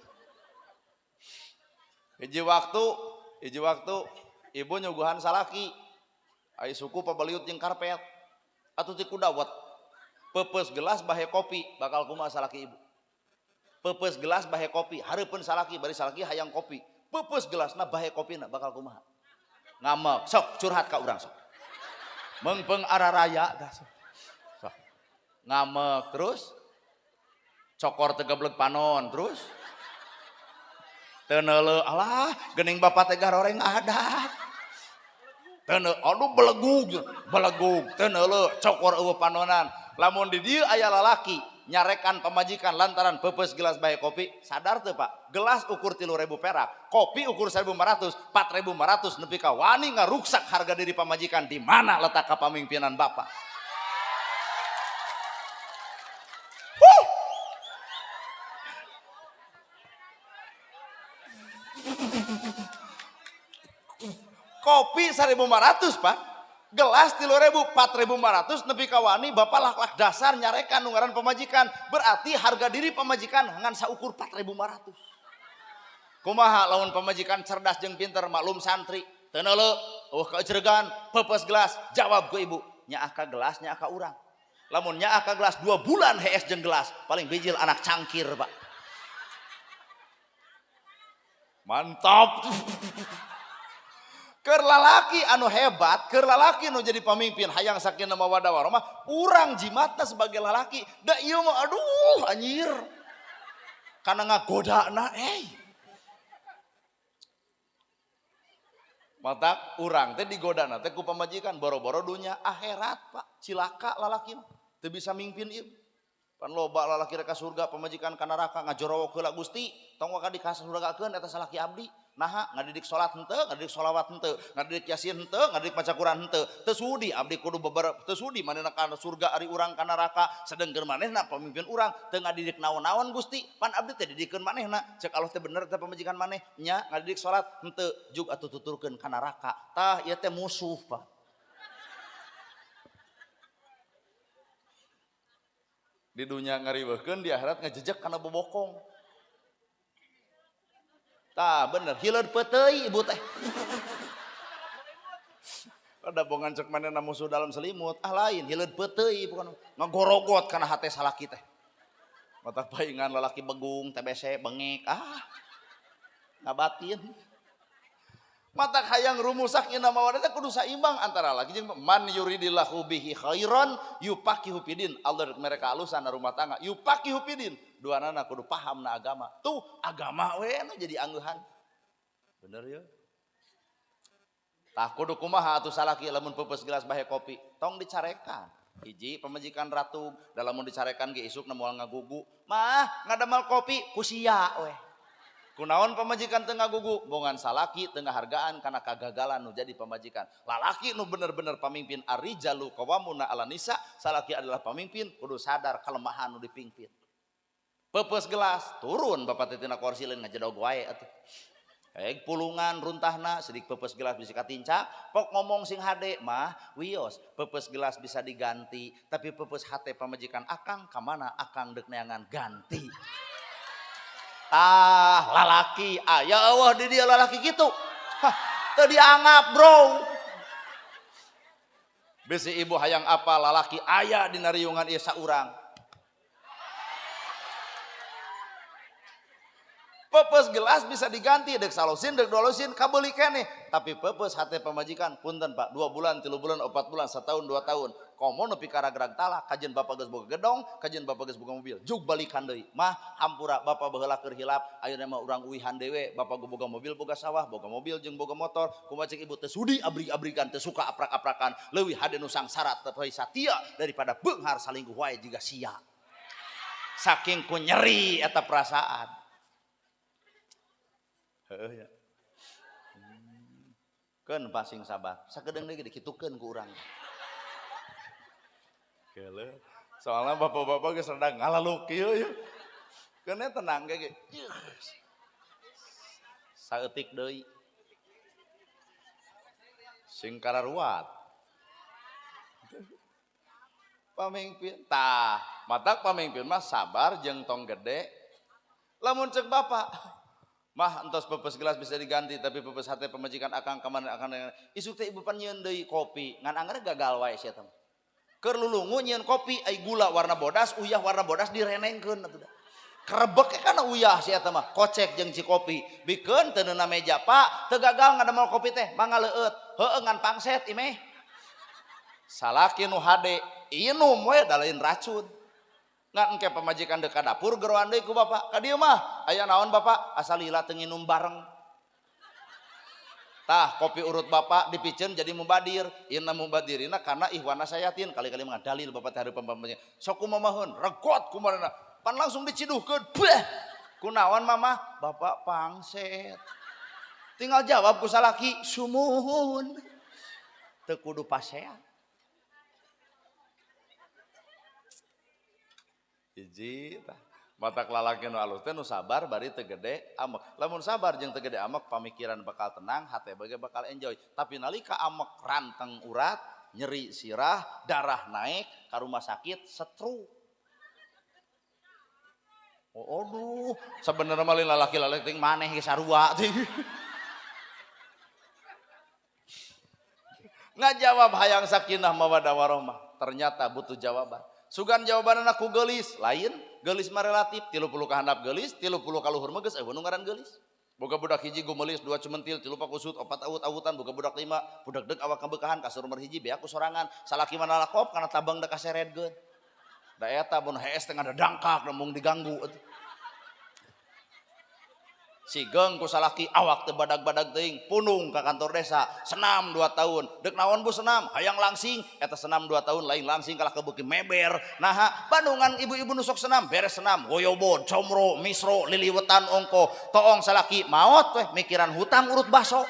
Hiji waktu ibu nyuguhan salaki. Ai suku pabaliut jeung karpet. Atuh ti kudawet. Peupeus gelas bahe kopi bakal kumaha salaki ibu. Peupeus gelas bahe kopi, hareupeun salaki bari salaki hayang kopi. Peupeus gelasna bahe kopina bakal kumaha? Ngamek, sok curhat ka urang sok. Meungpeung araraya dah sok. Sok. Ngamek terus cokor teu geblek panon terus teu neuleuh alah geuning bapak teh garoreng adat. Teu neuleuh aduh belegug belegug teu neuleuh cokor eueuh panonan. Lamun di dieu aya lalaki nyarekan pamajikan lantaran peupeus gelas bae kopi, sadar teu Pak? Gelas ukur 3.000 perak, kopi ukur 1.500, 4.500 nepi ka wani ngaruksak harga diri pamajikan, di mana letak kepemimpinan Bapak? Huh! Kopi 1.500 Pak. Gelas 3.000, 4.500 nepi ka wani bapak lak-lak dasar nyarekan nu ngaran pamajikan. Berarti harga diri pamajikan ngan saukur 4.500. Kumaha lamun pamajikan cerdas jeung pinter maklum santri. Teu neuleuh, eueuh kaeucregan, peupeus gelas, jawab ku ibu, nyaah ka gelas nyaah ka urang. Lamun nyaah ka gelas 2 bulan hees jeung gelas, paling bijil anak cangkir, Pak. Mantap. Keur lalaki anu hebat, keur lalaki anu jadi pemimpin, hayang sakinah mawaddah warahmah, urang jimatna sebagai lalaki, da ieu mah aduh anjir. Kana ngagodana euy. Matak urang teh digodana teh ku pamajikan boro-boro dunya akhirat, Pak. Cilaka lalaki mah teu bisa mimpin ieu. Pan loba lalaki rek ka surga, pamajikan ka neraka ngajorowok heula Gusti, tong waka dikasurgakeun eta salaki abdi. Naha ngadidik salat henteu, ngadidik sholawat henteu, ngadidik yasin henteu, ngadidik maca Quran henteu. Teu sudi abdi kudu beber, teu sudi manehna ka surga ari urang ka neraka, sedengkeun manehna pamimpin urang teu ngadidik naon-naon Gusti, pan abdi teh didikeun manehna. Cek Allah teh bener teh pamajikan maneh, nya ngadidik salat henteu, jug atuh tuturkeun ka neraka. Tah ieu teh musuh, Pak. Di dunya ngariweuhkeun, di akhirat ngajejek kana bobokong. Tah bener, hileud peuteuy ibu teh. Ada bongan cek manehna musuh dalam selimut, ah lain hileud peuteuy bukan ngagorogot kana hate salaki teh. Mata paingan lalaki begung, TBC bengek, ah ngabatin. Mata hayang rumusak ina mawaddah kudu saimbang antara laki jeung man yuridillahu bihi khairan yufaqihu fidin. Allah mereka alusan rumah tangga yufaqihu fidin. Duanana kudu paham na agama. Tuh agama we nu jadi angeuhan. Bener ya? Tah kudu kumaha atuh salaki lamun peupeus gelas bahe kopi, tong dicarekan. Hiji pamajikan ratu, da lamun dicarekan ge isukna moal ngagugu. Mah ngadamel kopi ku sia we. Kunaon pamajikan teu ngagugu, bongan salaki teu ngahargaan kana kagagalan nu jadi pamajikan. Lalaki nu bener-bener pamimpin arrijalu qawwamuna 'ala nisa, salaki adalah pamimpin kudu sadar kelemahan nu dipimpin. Peupeus gelas turun bapak teh tina kursi lain ngajedog wae atuh. Ek pulungan runtahna sidik peupeus gelas bisa katinca, pok ngomong sing hade mah wios, peupeus gelas bisa diganti, tapi peupeus hate pamajikan akang ka mana akang deuk neangan ganti. Tah lalaki, aya eueuh di dia lalaki kitu. Hah, teu dianggap bro. Bisi ibu hayang apa lalaki aya dina riungan ieu saurang. Peupeus gelas bisa diganti dek salosin dek dua losin kabeuli keneh, tapi peupeus hate pamajikan punten Pak, 2 bulan, 3 bulan, 4 bulan, setahun, 2 tahun. Komo nepi ka ragrag talah, kajeun bapak geus boga gedong, kajeun bapak geus boga mobil, jug balikan deui. Mah hampura bapak baheula keur hilap, ayeuna mah urang uihan dewe, bapak boga mobil boga sawah, boga mobil jeung boga motor. Kumaha cek ibu teu sudi abrig-abrigan, teu suka aprak-aprakan, leuwih hade nu sangsara teu satia daripada beunghar salingkuh wae jiga sia. Saking ku nyeri eta perasaan. Heeh ya. Keun pasing sabar, sakedeung deui dikitukeun ku urang. Keuleuh. Soalnya bapak-bapak geus rada ngalaluk kieu ya. Keun tenang ge. Saeutik deui. Sing kararuat. Pamimpin tah, matak pamimpin mah sabar jeung tong gede. Lamun cek bapak mah entos peupeus gelas bisa diganti tapi peupeus hate pamajikan akang ka mana akang isuk teh ibu pan nyieun deui kopi ngan angger gagal wae sia teh. Keur lulungu nyieun kopi ai gula warna bodas uyah warna bodas direnengkeun atuh da. Kerebek kana uyah sia teh mah kocek jeung ci kopi bikeun teu neuna meja Pak teu gagal ngadamel kopi teh mangga leueut heueuh ngan pangset imeh. Salaki nu hade inum we da lain racun. Ngan engke pamajikan deuk ka dapur geroan deui ku bapak. Ka dieu mah aya naon bapak asal lila teu nginum bareng. Tah kopi urut bapak dipiceun jadi mubadir. Inna mubadirina karena ihwana sayatin kali-kali mah dalil bapak teh hareupeun pamajikan. Sok kumamaheun regot kumaha pan langsung diciduhkeun. Beh. Kunaon mama? Bapak pangset. Tinggal jawab ku salaki sumuhun. Teu kudu pasea. Hiji tah. Matak lalaki nu alus teh nu sabar bari teu gede amek. Lamun sabar jeung teu gede amek pamikiran bakal tenang, hate bage bakal enjoy. Tapi nalika amek ranteng urat, nyeri sirah, darah naik, ka rumah sakit stroke. Oh, aduh, sebenarnya mah lalaki-lalaki ting maneh ge sarua ting. Ngajawab hayang sakinah mawaddah warahmah, ternyata butuh jawaban. Sugan jawabanana ku geulis, lain geulis mah relatif, 30 ka handap geulis, 30 ka luhur mah geus eueuh nu ngaran geulis. Boga budak hiji gumelis, 2 cumentil, 3 pakusut, 4 awut-awutan, boga budak 5, budak deuk awak kabeukahan, kasur nomor hiji beak ku sorangan, salaki mah nalakop kana tabang deuk kaseredkeun. Da eta mun hees teh ngadadangkak mung diganggu atuh. Sigeng ku salaki awak teu badag-badag teuing, punung ka kantor desa, senam 2 tahun. Deuk naon bu senam? Hayang langsing, eta senam 2 tahun lain langsing kalah kebeuki meber. Naha Bandungan ibu-ibu nu sok senam, beres senam, goyobod, comro, misro, liliwetan ongko, toong salaki maot weh mikiran hutang urut baso.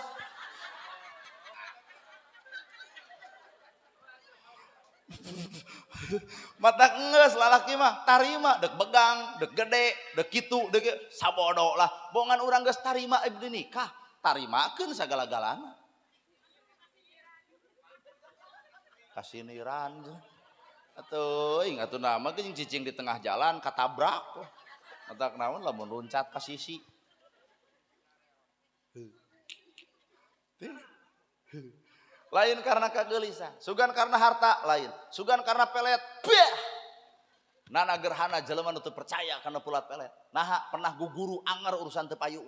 Mata geus lalaki mah tarima deuk begang, deuk gede, deuk kitu, deuk sabodo lah. Bongan urang geus tarima ibnu nikah, tarimakeun sagala-galana. Kasiniran. Atuh ingat tuh nama ge cicing di tengah jalan katabrak. Matak naon lamun luncat ka sisi. Lain karena kegelisahan, sugan karena harta lain, sugan karena pelet. Bah! Nana gerhana jelema nu teu percaya kana pulat pelet. Naha pernah guguru anger urusan teu payu.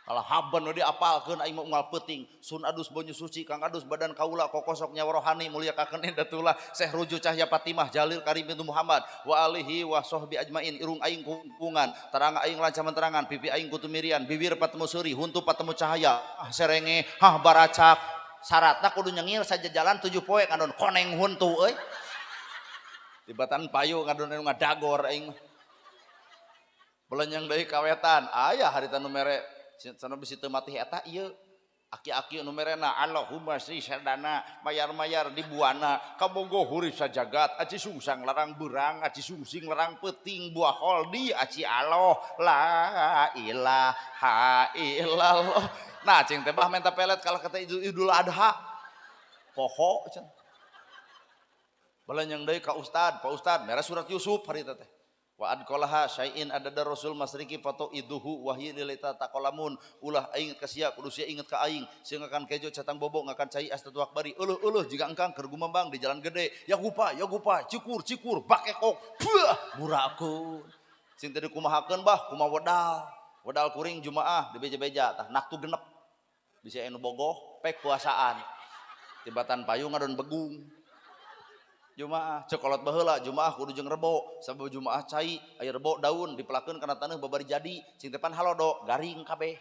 Kalau haban nu diapalkeun aing mah unggal peuting, sun adus banyu suci kang adus badan kaula kokosok nyawa rohani mulia kaken indatullah Syekh Ruju Cahya Fatimah Jalil Karim bintu Muhammad wa alihi wa sahbi ajmain irung aing kungkungan tarang aing lancaman terangan pipi aing kutumirian bibir patemu seuri huntu patemu cahaya ah serenge hah baracak syaratna kudu nyengir saja jalan 7 poe ngadon koneng huntu euy tibatan payu ngadon anu ngadagor aing belenyeng deui kawetan aya harita nu mere sana bisi teu matih eta ieu aki-aki nu merena Allahumma sri sadana mayar-mayar di buana kabogo hurip sajagat aci sungsang larang beurang aci sungsing larang peuting buah holdi aci Allah la ilaha illallah. Nah cing teh bah menta pelet kalah kata Idul Adha poho cenah belenyeng deui ka ustad, Pak Ustad mere surat Yusuf harita teh wa adqalaha syai'in adada rasul masriki foto iduhu wahyi lilita taqalamun ulah aing ka sia kudu sia inget ka aing sia ngakan kejo catang bobo ngakan cai astatu akbari euleuh-euleuh jiga engkang keur gumambang di jalan gede ya gupa cikur cikur bakekok buah burakeun sing teu dikumahakeun bah kumaha wedal wedal kuring jumaah di beja-beja tah naktu genep bisa anu bogoh pek puasaan tibatan payung ngadon begung Jumaah cekolot baheula Jumaah kudu jeung rebo sabab Jumaah cai aya rebo daun dipelakeun kana taneuh babari jadi cing tepan halodo garing kabeh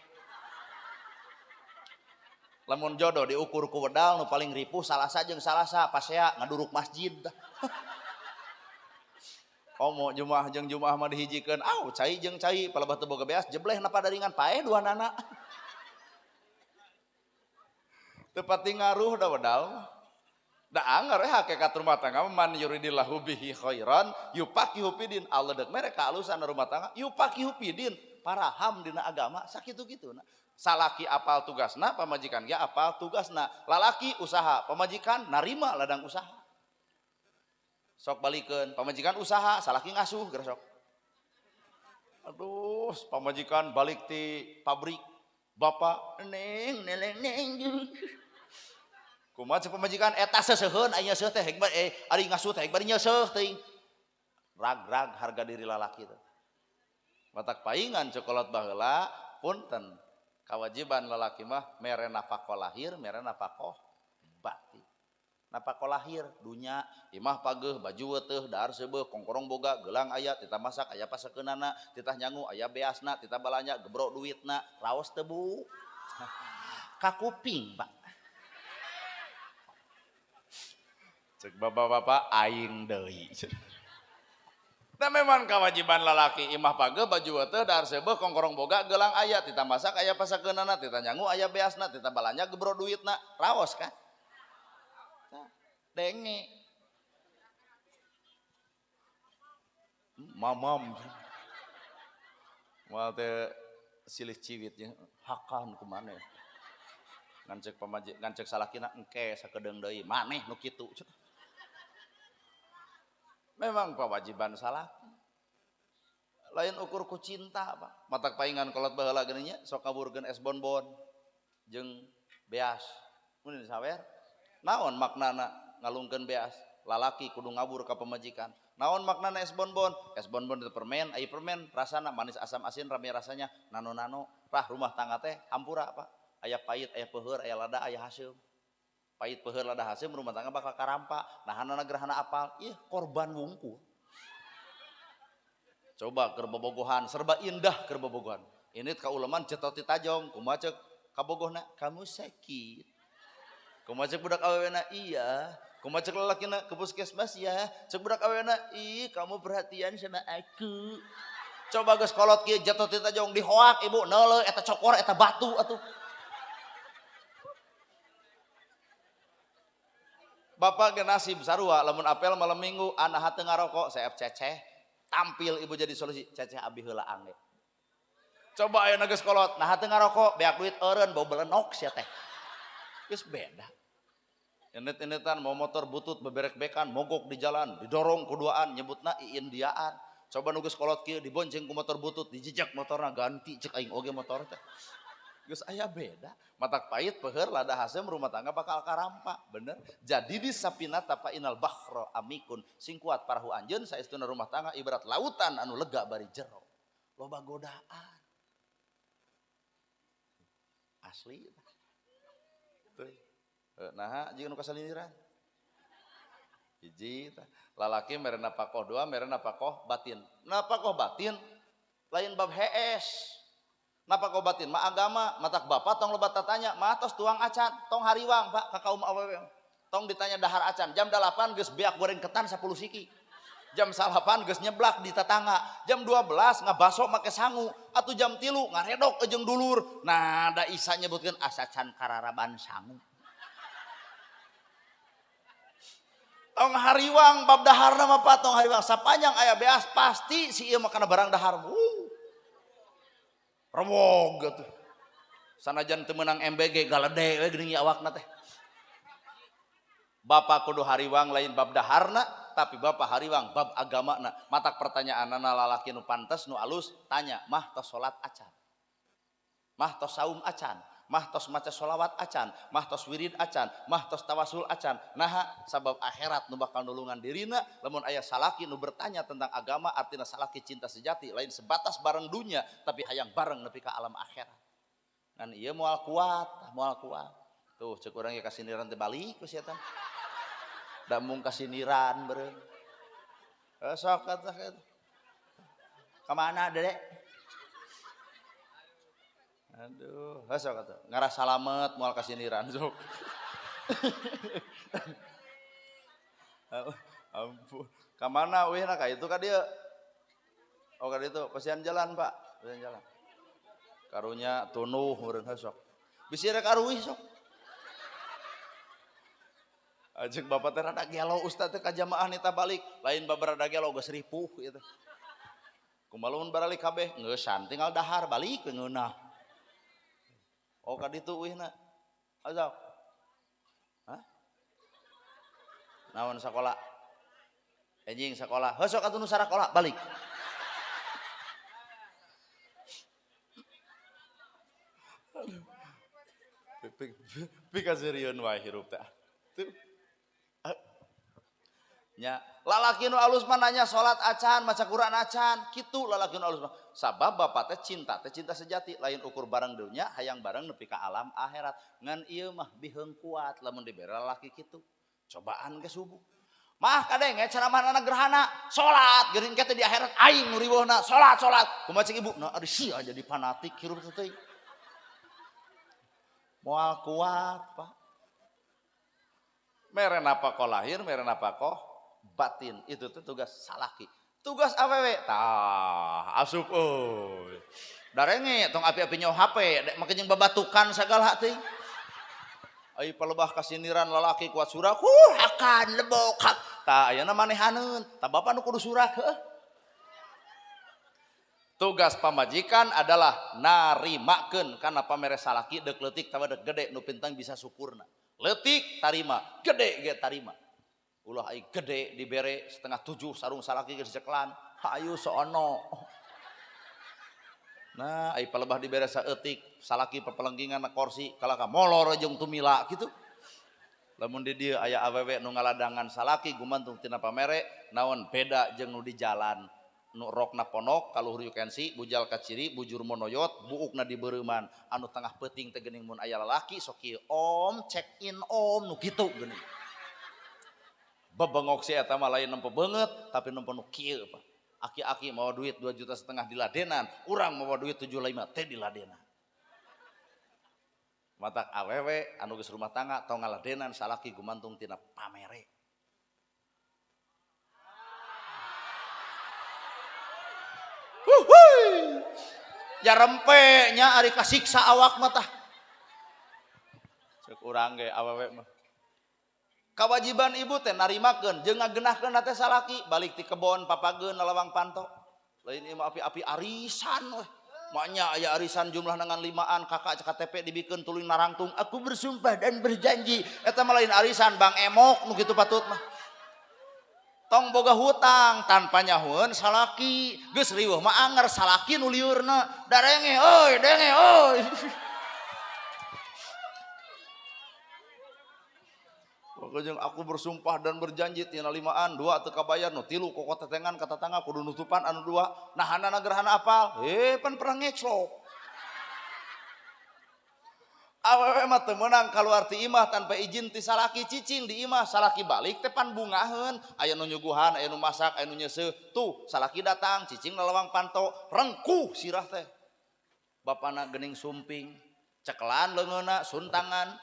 lamun jodoh diukur ku wedal nu paling ripuh salasa jeung salasa pasea ngaduruk masjid. Omo Jumaah jeung Jumaah mah dihijikeun aw cai jeung cai palebah teu boga beas jebleh napa daringan paeh dua nana teu pati ngaruh da wedal. Da anger hakikat rumah tangga man yuridillahu bihi khairan yufaqihu fidin Allah deuk mere kaalusan rumah tangga yufaqihu fidin paraham dina agama sakitu kituna salaki apal tugasna pamajikan ge apal tugasna lalaki usaha pamajikan narima ladang usaha sok balikeun pamajikan usaha salaki ngasuh geura sok aduh pamajikan balik ti pabrik bapak neng neng neng kumaha cek pamajikan eta seseuheun aya nyeuseuh teh hek ari ngasuh teh hek bari nyeuseuh teuing rag-rag harga diri lalaki teh matak paingan cokolot baheula punten kewajiban lalaki mah mere nafkah lahir mere nafkah batin nafkah lahir dunya imah pageuh baju weteuh dahar seubeuh kongkorong boga gelang aya titah masak aya pasakeunana titah nyangu aya beasna titah balanja gebro duitna raos teu bu ka kuping Pak. Cek bapak-bapak aing deui. Nah memang kewajiban lalaki imah pageuh baju weteuh dahar seubeuh kongkorong boga gelang aya titah masak aya pasakeunana titah nyangu aya beasna titah balanja gebro duitna raos kan denge mamam moal teh silih ciwit jeung hakan kumaneh ngancek pamajik ngancek salakina engke sakedeung deui maneh nu kitu. Memang kewajiban salah lain ukur ku cinta Pak matak paingan kolot baheula geuning nya sok ngaburkeun es bonbon jeung beas mun sawer naon maknana ngalungkeun beas lalaki kudu ngabur ka pamajikan naon maknana es bonbon itu permen ai permen rasana manis asam asin rame rasanya nano-nano rah rumah tangga teh hampura Pak aya pahit aya peuheur aya lada aya haseum pahit peuheur lada haseum rumah tangga bakal karampa nahanana gerhana apal ih korban wungkul coba keur bobogohan serba indah keur bobogohan ini ka uleman cetot ti tajong kumaha ceuk kabogohna kamu sakit kumaha ceuk budak awewena iya kumaha ceuk lalakina ke puskesmas ya ceuk budak awewena ih kamu perhatian sama aku coba geus kolot kieu jatuh ti tajong dihoak ibu neuleuh eta cokor eta batu atuh. Bapak ge nasib sarua lamun apel malam minggu anak teu ngarokok seep ceceh tampil ibu jadi solusi ceceh abi heula angge coba ayeuna geus kolot nah teu ngarokok beak duit eureun bau belenok sia teh geus beda. Enet-enetan mau motor butut beberek-bekan mogok di jalan, didorong kuduaan nyebutna Indiaan. Coba nu geus kolot kieu dibonceng ku motor butut, dijejak motorna ganti cek aing oge motor teh. Geus aya beda. Matak pahit peuheur lada hasem rumah tangga bakal karampa, bener. Jadi di sapina tapa inal bahro amikun sing kuat parahu anjeun saestuna rumah tangga ibarat lautan anu lega bari jero. Loba godaan. Asli. Tuh. Nah, jeung nu kasaliniran. Hiji tah. Lalaki mere napakoh doa, mere napakoh batin. Napakoh batin lain bab hees. Napakoh batin mah agama, matak bapak tong loba tatanya, mah tos tuang acan, tong hariwang Pak ka kaum awewe. Tong ditanya dahar acan, jam 8 geus beak goreng ketan 10 siki. Jam 8 geus nyeblak di tetangga, jam 12 ngabaso make sangu, atuh jam 3 ngaredok jeung dulur. Nah, da isa nyebutkeun asa can kararaban sangu. Tong hariwang bab daharna mah Pak, tong hariwang sapanjang aya beas pasti si ieu mah kana barang dahar. Rewog atuh. Sanajan teu meunang MBG galede we geuning awakna teh. Bapak kudu hariwang lain bab daharna, tapi bapak hariwang bab agamana. Matak pertanyaanana lalaki nu pantes nu alus tanya, mah tos salat acan, mah tos saum acan, mah tos maca sholawat acan, mah tos wirid acan, mah tos tawasul acan. Naha sabab akhirat nu bakal nulungan dirina. Lamun aya salaki nu bertanya tentang agama artina salaki cinta sejati, lain sebatas bareng dunia tapi hayang bareng nepi ka alam akhirat. Ngan ieu moal kuat, moal kuat. Tuh cek urang ge kasiniran teh balik ku sia teh. Da mung kasiniran beureum. Sok atuh kitu. Ka mana Dedek? Aduh, sok atuh. Ngarah salamet moal kasiniran sok. Ampun. Ka mana wehna ka itu ka dieu? Oh ka ditu, pasian jalan, Pak. Pasian jalan. Karunya tunuh meureun sok. Bisi rek aruih sok. Ajeng bapak teh rada gelo ustaz teh ka jamaah nita balik, lain babar rada gelo geus ripuh ieu teh. Kumaha lamun baralik kabeh ngeusan tinggal dahar balik we ngeunah. Oh ka ditu uihna. Azab. Hah? Naon sakola? Enjing sakola. Heuh sok atuh nu sarakola balik. Aduh. Pikaseurieun wae hirup teh. Tuh. Nya, lalaki nu alus mah nanya salat acan, maca Quran acan, kitu lalaki nu alus mah. Sabab bapak teh cinta sejati, lain ukur bareng dunya, hayang bareng nepi ka alam akhirat. Ngan ieu mah biheung kuat lamun dibere lalaki kitu. Cobaan ke subuh. Mah kadenge ceramah anak gerhana, salat geuning teh di akhirat aing nu riweuhna, salat salat. Kumaha cek ibu? Nah ari sia jadi fanatik hirup teh. Moal kuat, Pak. Mere napakoh lahir, mere napakoh batin, itu tuh tugas salaki. Tugas awewe tah asup euy. Darenge tong api-api nyawa HP, make jeung babatukan sagala teh. Ai palebah kasiniran lalaki kuat surak, huh akan lebok. Tah ayeuna manehaneun, tah bapa nu kudu surak heuh. Tugas pamajikan adalah narimakeun kana pamere salaki deuk leutik tawa deuk gede nu pintang bisa syukurna. Leutik tarima, gede ge tarima. Ulah ai gede dibere 6:30 sarung salaki geus diceklan, hayu sono. Nah, ai palebah dibere saeutik, salaki pepelenggingan na kursi kalaka molor jeung tumila kitu. Lamun di dieu aya awewe nu ngaladangan salaki gumantung tina pamere, naon beda jeung nu di jalan. Nu rokna ponok kaluhur yukensi, bujal kaciri, bujur monoyot, buukna dibeureuman. Anu tengah peuting teh geuning mun aya lalaki sok kieu, om check in om nu kitu geuning. Bebengok si eta mah lain nempo beungeut tapi nempo nu kieu Pak. Aki-aki mawa duit 2,5 juta di ladenan, urang mawa duit 75 teh di ladenan. Matak awewe anu geus rumah tangga tong ngaladenan salaki gumantung tina pamere. Huhuy. Ya rempe nya ari kasiksa awak mah tah. Ceuk urang ge awewe mah. Kewajiban ibu teh narimakeun jeung ngagenahkeun teh salaki balik ti kebon papageun lawang panto. Lain ieu mah api-api arisan weh. Maknya aya arisan jumlah dengan 5an kakak KTP dibikeun tuluy narangtung aku bersumpah dan berjanji eta mah lain arisan Bang Emok nu kitu patut mah. Tong boga hutang tanpa nyahueun salaki geus riweuh mah anger salaki nu liurna darenge euy denge euy. Pokoknya aku bersumpah dan berjanji tina 5an 2 teu kabayar nu 3 kokot tetengan ka tatangga kudu nutupan anu 2 nahanana gerhana apal pan pernah ngeclok. Awewe mah teu meunang kaluar ti imah tanpa izin ti salaki cicing di imah salaki balik teh pan bungaheun aya nu nyuguhan aya nu masak aya nu nyeuseuh tuh salaki datang cicing lalawang panto rengkuh sirah teh bapana geuning sumping cekelan leungeunna suntangan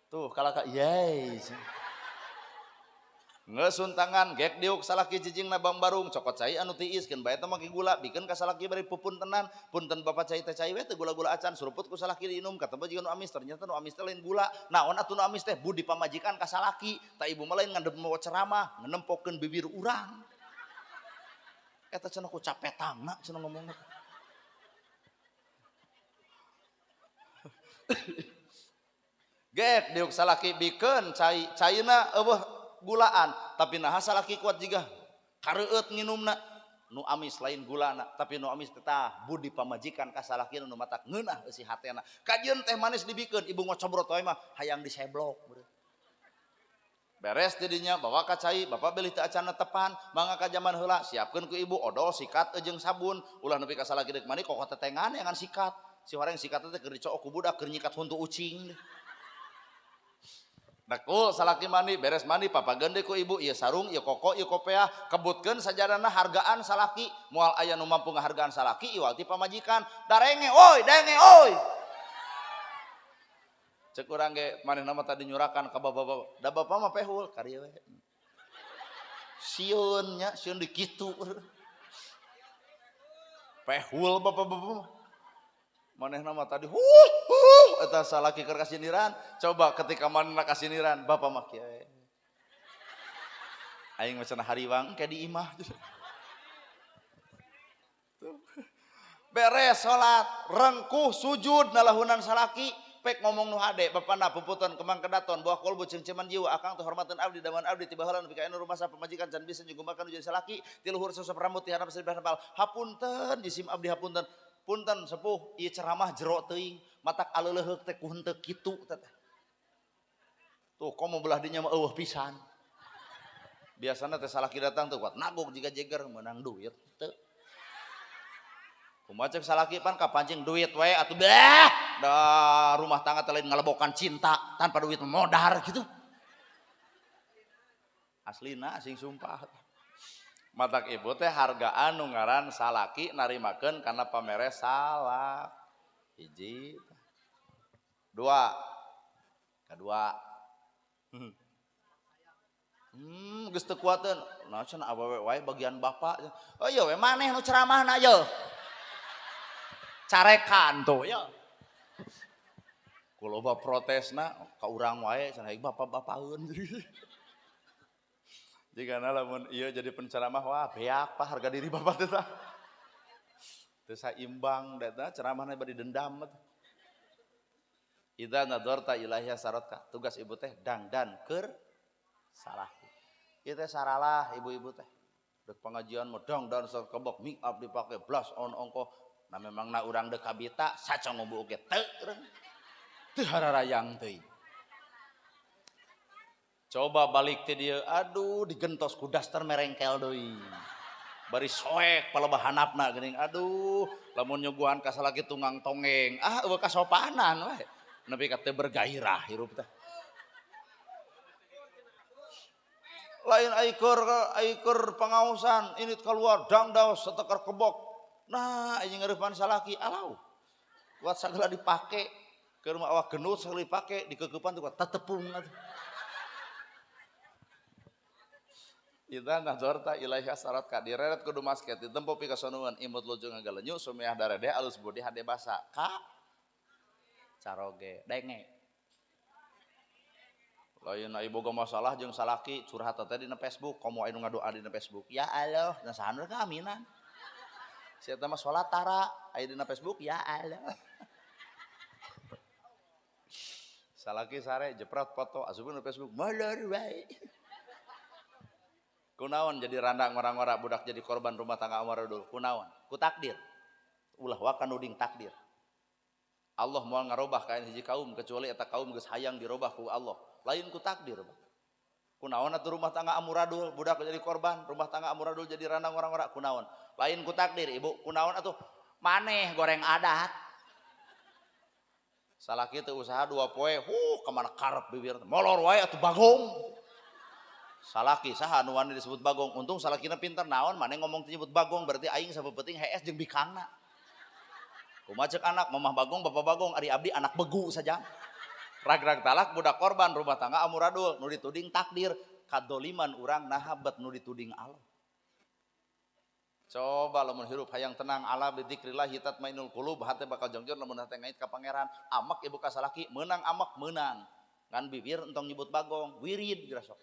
tuh kalaka yey ngesuntangan gek diuk salaki cicing na bambarung cokot cai anu tiis keun bae teh make gula bikeun ka salaki bari pupuntenan punten bapak cai teh cai we teh gula-gula acan suruput ku salaki diinum katemu jiga nu amis ternyata nu amis teh lain gula naon atuh nu amis teh budi pamajikan ka salaki ta ibu mah lain ngandep mawa ceramah ngenempokeun bibir urang eta cenah ku capetangna cenah ngomongna. Gek diuk salaki bikeun cai caina eueuh gulaan tapi naha salaki kuat jiga kareueut nginumna nu amis lain gulana tapi nu amis teh budi pamajikan ka salaki nu matak ngeunah eusi hatena kajeun teh manis dibikeun ibu ngocobrot wae mah hayang diseblok beres tidinya bawa ka cai bapak beli teu acan tepan mangga ka jaman heula siapkeun ku ibu odol sikat jeung sabun ulah nepi ka salaki deuk mandi kokot tetengan ngan sikat si horeng sikat teh keur dicook ku budak keur nyikat huntu ucing. Nekul salaki mandi beres mandi papageun deui ku ibu ieu sarung ieu koko ieu kopeah kebutkeun sajadana hargaan salaki moal aya nu mampu ngahargaan salaki iwal ti pamajikan darenge oi denge oi cek urang ge manehna mah tadi nyurakan ka bapak-bapak da bapak mah pehul karieu we sieun nya sieun di kitu pehul bapak-bapak mah manehna mah tadi huh huh eta salaki keur kasindiran coba ketika manehna kasindiran bapak mah kieu aing mah cenah hariwang ke di imah. Tuh. Beres salat rengkuh sujud nalahunan salaki pek ngomong nu hade bapana puputon kemang kedaton buah kolbu cengceman jiwa akang teh hormateun abdi daman abdi tiba heula nepi ka anu rumah pamajikan can bisa nyugumakan nu jadi salaki ti luhur sosok rambut ti handap sedih hafal hapunten jisim abdi hapunten punten sepuh ieu ceramah jero teuing matak aleuleheuk teh ku henteu kitu teh tuh komo belah dinya mah eueuh pisan biasana teh salaki datang tuh kuat nagok jiga jeger meunang duit teu kumaha cek salaki pan kapancing duit we atuh beh da rumah tangga teh lain ngalebokan cinta tanpa duit modar gitu aslina sing sumpah. Matak ibu teh hargaan nu ngaran salaki narimakeun kana pamere salak. Hiji. Dua. Kadua. Geus teu kuateun. Nah cenah awewe wae bagian bapak. Oh ieu we maneh nu ceramahna ye. Carekan tuh ye. Ku loba protesna ka urang wae cenah bapak-bapakeun. Jika lamun iya jadi penceramah wah beak pak harga diri bapak teh tah. Teu saimbang da ceramahna bari dendam. Idza nadarta ilaiha saratka. Tugas ibu teh dangdan keur salah. Ieu teh saralah ibu-ibu teh. Dek pengajian mah dangdan sakebok make up dipake blush on ongkoh. Nah memang na urang deuk kabita saca ngomong oge teu urang. Teu hararayang teuing. Coba balik ti dieu, aduh digentos ku daster merengkel deui. Bari soek palebah handapna geuning, aduh lamun nyuguhan ka salaki tunggang tongeng, ah eueuh kasopanan we. Nepi ka teu bergairah hirup teh. Lain aiker pangaosan init keluar dangdaus satekar kebok. Nah, ieu ngareupan salaki alau. Kuat sagala dipake, keur mah awak gendut sagala dipake, dikeukepan teh kuat tetepung atuh. Idza nazarta ilaiha saratka direret kudu masket ditempo pikasonuan imut lucu ngagalenyu sumeah darede alus budi hade basa ka caroge denge lain ai boga masalah jeung salaki curhat teh dina Facebook komo anu ngadoa dina Facebook ya Allah nah saha nu kaaminan Si eta mah salat tara aya dina Facebook ya Allah. Salaki sare jepret foto asupkeun di Facebook molor wae. Kunaon jadi randa ngora-ngora budak jadi korban rumah tangga amburadul? Kunaon? Ku takdir. Ulah waka nuding takdir. Allah moal ngarobah ka hiji kaum kecuali eta kaum geus hayang dirobah ku Allah. Lain ku takdir. Kunaon atuh rumah tangga amburadul budak jadi korban, rumah tangga amburadul jadi randa ngora-ngora kunaon? Lain ku takdir ibu, kunaon atuh maneh goreng adat. Salaki teu usaha 2 poe, kemana karep bibir molor wae atuh bagong. Salaki saha anu wani disebut bagong, untung salakina pinter naon maneh ngomong teu nyebut bagong berarti aing sapepeting hees jeung bikangna. Kumaha ceuk anak mamah bagong bapak bagong ari abdi anak begu saja. Rag-rag talak budak korban rumah tangga amburadul nu dituding takdir kadoliman urang naha bet nu dituding Allah. Coba lamun hirup hayang tenang ala bidzikrillah tatmainul qulub hate bakal jongjon lamun hate ngait ka pangeran. Amek ibu ka salaki meunang amek meunang. Ngan bibir entong nyebut bagong wirid geura sok.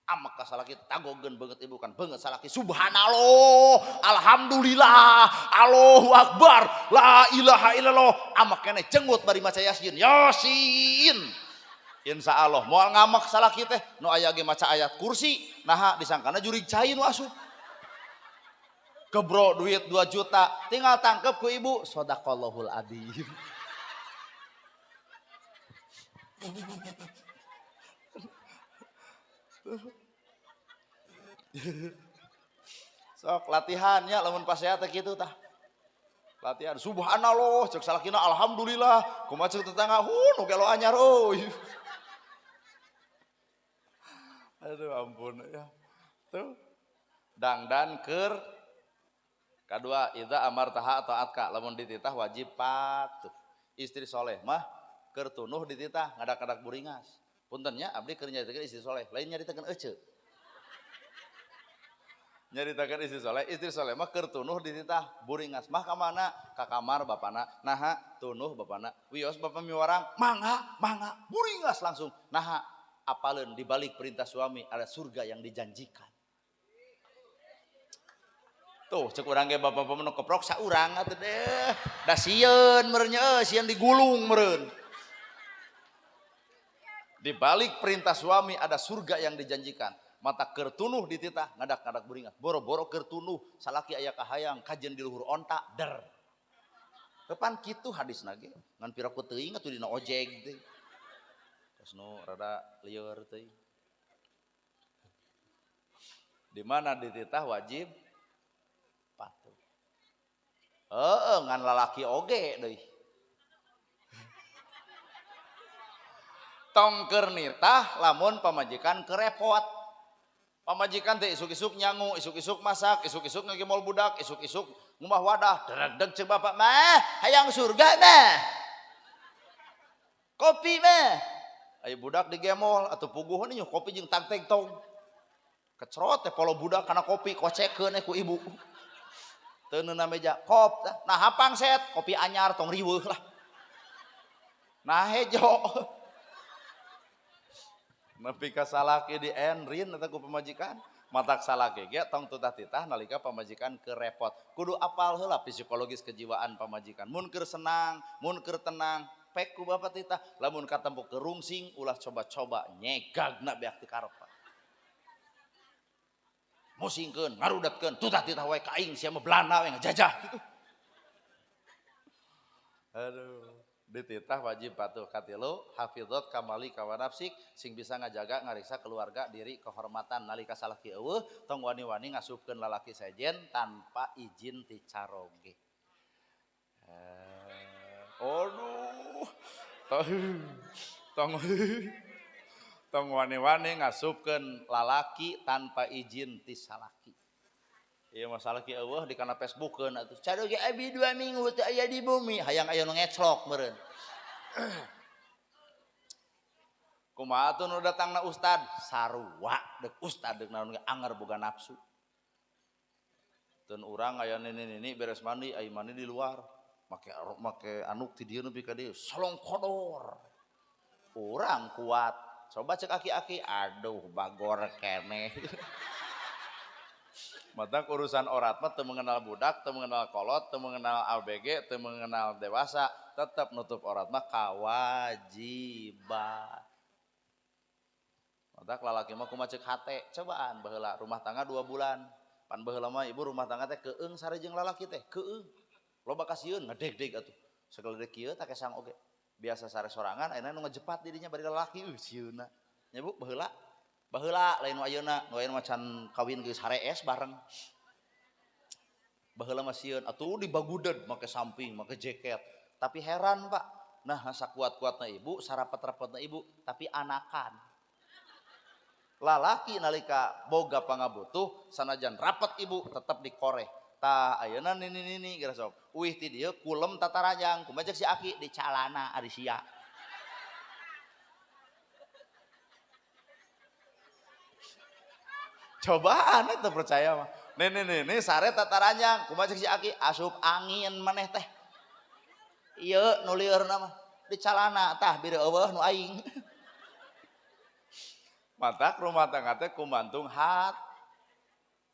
Amek ka salaki tagogeun beungeut ibu kan beungeut salaki subhanallah alhamdulillah Allahu akbar la ilaha illallah amek keneh jenggut bari maca yasin yasin. Insyaallah moal ngamek salaki teh nu aya ge maca ayat kursi naha disangkana jurig cai nu asup. Kebro duit 2 juta tinggal tangkep ku ibu sadaqallahul adzim. Sok latihannya lamun pasea teh kitu tah. Latihan subhanallah cek salakina alhamdulillah kumaha cek tetangga nu gelo anyar euy. Aduh ampun ya. Tuh dangdan keur kadua idza amartaha ta'atka lamun dititah wajib patuh. Istri soleh mah keur tunuh dititah ngadak-ngadak buringas. Punten nya abdi keur nyaritakeun istri soleh, lain nyaritakeun ece. Nyaritakeun istri soleh mah keur tunuh dititah buringas mah ka mana? Ka kamar bapana. Naha tunuh bapana. Wios bapa miwarang, mangga, mangga, buringas langsung. Naha apaleun di balik perintah suami ada surga yang dijanjikan. Tuh cek urang ge bapak-bapak nu keprok saurang atuh deh. Da sieun meureun nya euy, sieun digulung meureun. Di balik perintah suami ada surga yang dijanjikan. Mata kertunuh dititah ngadak-ngadak buringat. Boro-boro kertunuh salaki aya kahayang kajen di luhur onta der. Kapan kitu hadisna ge? Ngan piraku teuing atuh dina ojek teh. Terus nu rada lieur teuing. Di mana dititah wajib patuh. Heeh, ngan lalaki oge deui. Tong keur nitah lamun pamajikan kerepot. Pamajikan teh isuk-isuk nyangu, isuk-isuk masak, isuk-isuk ngagemol budak, isuk-isuk ngumah wadah, deg-deg cek bapak mah, hayang surga mah. Kopi mah. Aya budak digemol atuh puguh nih kopi jeung tag-tag tong. Kecerot teh polo budak kana kopi kocekeun ku ibu. Teu neuna meja kop tah. Nah hapang set kopi anyar tong riweuh lah. Nah hejo. Nepi ka salaki di enrin eta ku pamajikan, matak salaki ge tong tutah-titah nalika pamajikan kerepot. Kudu apal heula psikologis kejiwaan pamajikan. Mun keur senang, mun keur tenang, pek ku bapak titah. Lamun katempo kerungsing ulah coba-coba nyegagna beak ti karep. Musingkeun, ngarudatkeun, tutah-titah wae ka aing sia mah Belanda we ngajajah kitu. Aduh. Dititah wajib patuh katilu hafizat kamali kawanafsik sing bisa ngajaga ngariksa keluarga diri kehormatan nalika salaki eueuh tong wani-wani ngasupkeun lalaki sejen tanpa izin ti caroge. Aduh tong wani-wani ngasupkeun lalaki tanpa izin ti salaki. Ieu mah salaki eueuh di kana Facebookeun atuh. Caroge abi 2 minggu teu aya di bumi, hayang aya nu ngeclok meureun. Kumaha atuh nu datangna ustad? Sarua deuk ustad deuk naon ge anger boga nafsu. Teun urang aya nini-nini beres mandi, ai mandi di luar. Make anuk ti dieu nepi ka dieu, solong kodor. Urang kuat. Coba cek aki-aki, aduh bagor keneh. Matak urusan orat mah teu mengenal budak, teu mengenal kolot, teu mengenal ABG, teu mengenal dewasa, tetap nutup orat mah kawajiban. Matak lalaki mah kumaha ceuk hate, cobaan baheula rumah tangga 2 bulan. Pan baheula mah ibu rumah tangga teh keung sare jeung lalaki teh, keung. Loba kasieun ngedeg-deg atuh. Sageledeg kieu tah kesang oge. Biasa sare sorangan ayeuna nu ngejepat dirinya bari lalaki sieunna. Nya Bu, baheula. Baheula lain nu ayeuna, nu ayeuna mah can kawin geus harees bareng. Baheula mah sieun atuh dibaguded make samping, make jaket. Tapi heran, Pak. Nah, sakuat-kuatna ibu, sarapet-rapetna ibu, tapi anakan. Lalaki nalika boga pangabutuh sanajan rapet ibu tetep dikoreh. Tah ayeuna nini-nini geura sok. Uih ti dieu kulem tatarajang, kumaha cek si aki di calana ari sia. Cobaan itu percaya mah. Nini-nini sare tataranjang, kumaha cek si aki asup angin maneh teh. Ieu nu lieurna mah di calana tah bire eueuh nu aing. Matak rumah tangga teh kumantung hat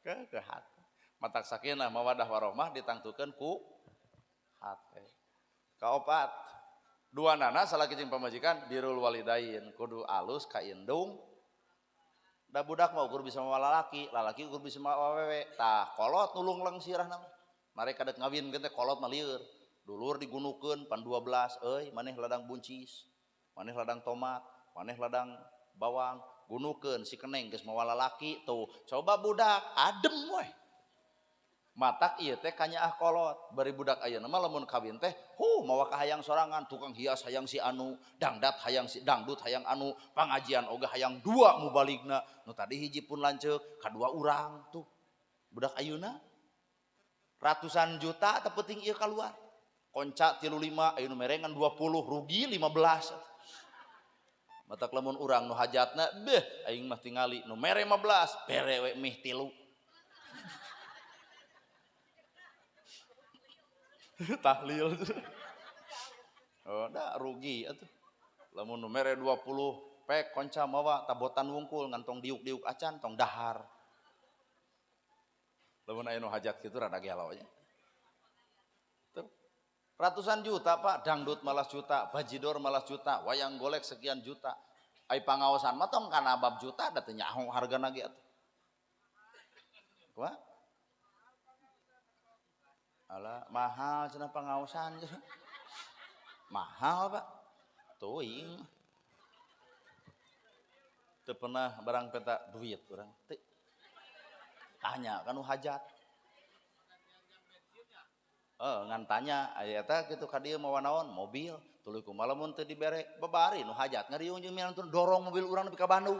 ke hat. Matak sakinah mawadah warohmah ditangtukeun ku hate. Kaopat, dua nana salaki jeung pamajikan birrul walidain kudu alus ka indung. Da budak mah ukur bisa mawa lalaki, lalaki ukur bisa mawa awewe. Tah kolot nulung leng sirahna mah. Mereka dek ngawin teh kolot mah lieur. Dulur digunukeun pan 12 euy maneh ladang buncis, maneh ladang tomat, maneh ladang bawang, gunukeun si keneng geus mawa lalaki tuh. Coba budak adem weh. Matak ieu teh kanyaah kolot. Bari budak ayeuna mah lamun kawin teh huh mawa kahayang sorangan, tukang hias hayang si anu, dangdat hayang si dangdut hayang anu, pangajian oge hayang dua mubaligna. Nu tadi hiji pun lanceuk, kadua urang tuh. Budak ayeuna ratusan juta teu penting ieu kaluar. Konca 35 ayeuna merengan 20 rugi 15. Matak lamun urang nu hajatna beh aing mah tingali nu mere 15 bere we mih 3. Tahlil. Oh, dah rugi atuh. Lamun nu mere 20 pek konca mawa tabotan wungkul ngantong diuk-diuk acan tong dahar. Lamun aya nu hajat kitu rada gelo nya. Tuh. Ratusan juta Pak, dangdut malas juta, bajidor malas juta, wayang golek sekian juta. Ai pangaosan mah tong kana bab juta da teu nyaho hargana ge atuh. Kumaha? Alah, mahal cenah pangaosan. Mahal, Pak. Teuing. Teu pernah barang peta duit urang. Teu. Tanya kan nu hajat. Ngan tanya aya eta kitu ka dieu mawa naon? Mobil. Tuluy kumaha lamun teu dibere babari nu hajat ngariung jeung minantun dorong mobil urang nepi ka Bandung.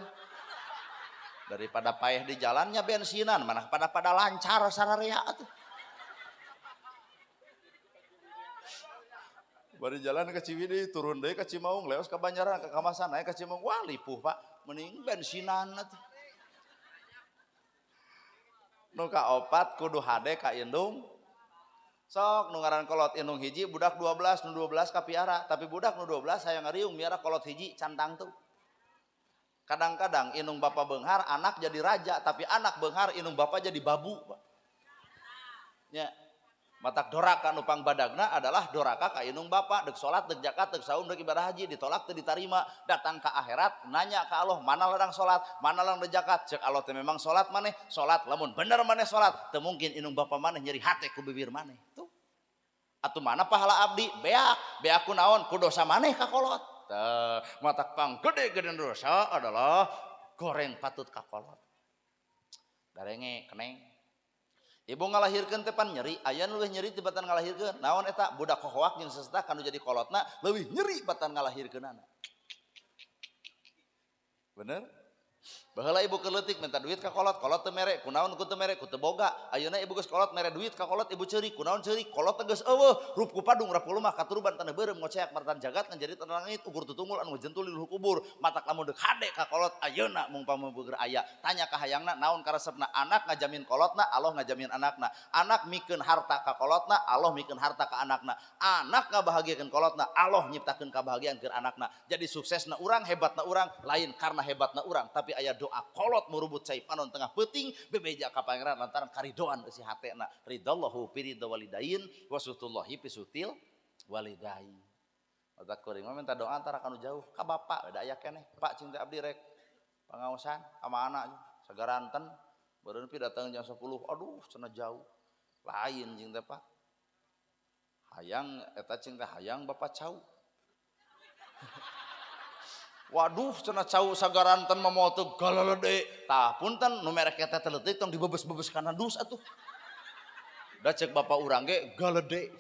Daripada paeh di jalannya bensinan mana pada lancar sararea atuh. Bari jalan ke Ciwidey, turun deui ka Cimaung, leos ka Banjaran, ka Kamasan, naik ka Cimaung. Wah, lipuh, Pak. Mending bensinan atuh. Nu kaopat kudu hade ka indung. Sok nu ngaran kolot indung hiji budak 12, nu 12 kapiara, tapi budak nu 12 hayang ngariung miara kolot hiji cantang tuh. Kadang-kadang indung bapa beunghar anak jadi raja, tapi anak beunghar indung bapa jadi babu, Pak. Nya. Matak doraka nu pangbadagna adalah doraka ka indung bapa, deuk salat, deuk zakat, deuk saum, deuk ibadah haji, ditolak teu ditarima, datang ka akhirat nanya ka Allah, mana ladang salat, mana ladang zakat, ceuk Allah teh memang salat maneh, salat lamun bener maneh salat, teu mungkin indung bapa maneh nyeri hate ku bibir maneh. Tuh. Atuh mana pahala abdi? Beak, beak ku naon? Ku dosa maneh ka kolot. Tah, matak panggede-gede dosa adalah goreng patut ka kolot. Darenge keneng. Ibu ngalahirkeun teh pan nyeri, aya nu leuwih nyeri tibatan ngalahirkeun. Naon eta? Budak hohoak jeung seseta kanu jadi kolotna leuwih nyeri batan ngalahirkeunana. Bener? Baheula ibu keur leutik minta duit ka kolot, kolot teu mere, kunaon ku teu mere, ku teu boga. Ayeuna ibu geus kolot mere duit ka kolot, ibu ceurik, kunaon ceurik, kolot teh geus eueuh, rup ku padung rap ku lumah katuruban taneuh beureum ngoceak martan jagat ngan jadi tanah langit ukur tutungul anu ngejentul di luhur kubur. Matak lamun deuk hade ka kolot ayeuna mung pameubeugeur aya. Tanya ka hayangna naon karesepna, anak ngajamin kolotna, Allah ngajamin anakna. Anak mikeun harta ka kolotna, Allah mikeun harta ka anakna. Anak ngabahagiakeun kolotna, Allah nyiptakeun kabahagiaan keur anakna. Jadi suksesna urang, hebatna urang lain karena hebatna urang, tapi aya doa kolot murubut cai panon tengah peuting bebeja ka pangeran lantaran karidoan eusi hatena. Ridallahu fi ridha walidain wa sutullahi fi sutil walidain. Otak kuring mah minta doa antara kanu jauh ka bapak da aya keneh. Pak cinta abdi rek pangaosan ka mana sagaranten baru nepi datang jam 10. Aduh cenah jauh. Lain jeung teh Pak. Hayang eta cing teh hayang bapak cau. Waduh cenah cau sagaranten mah moal teu galalede. Tah punten nu merek eta teh leutik tong dibebes-bebes kana dus atuh. Da cek bapak urang ge galede.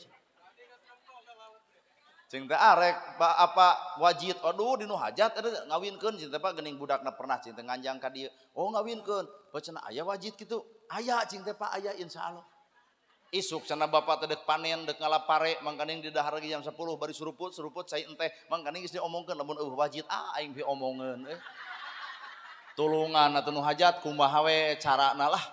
Cing teh arek apa wajit aduh dinu hajat eta ngawinkeun cing teh Pak geuning budakna pernah cing teh nganjang ka dieu. Oh ngawinkeun. Heuh cenah aya wajit kitu. Aya cing teh Pak aya insyaallah. Isuk cenah bapak teh deuk panen deuk ngala pare mangkaning di dahar lagi jam 10 bari suruput-suruput cai enteh mangkaning geus diomongkeun lamun eueuh wajit ah aing diomongeun eh. Tulungan atuh nu hajat kumaha we carana lah.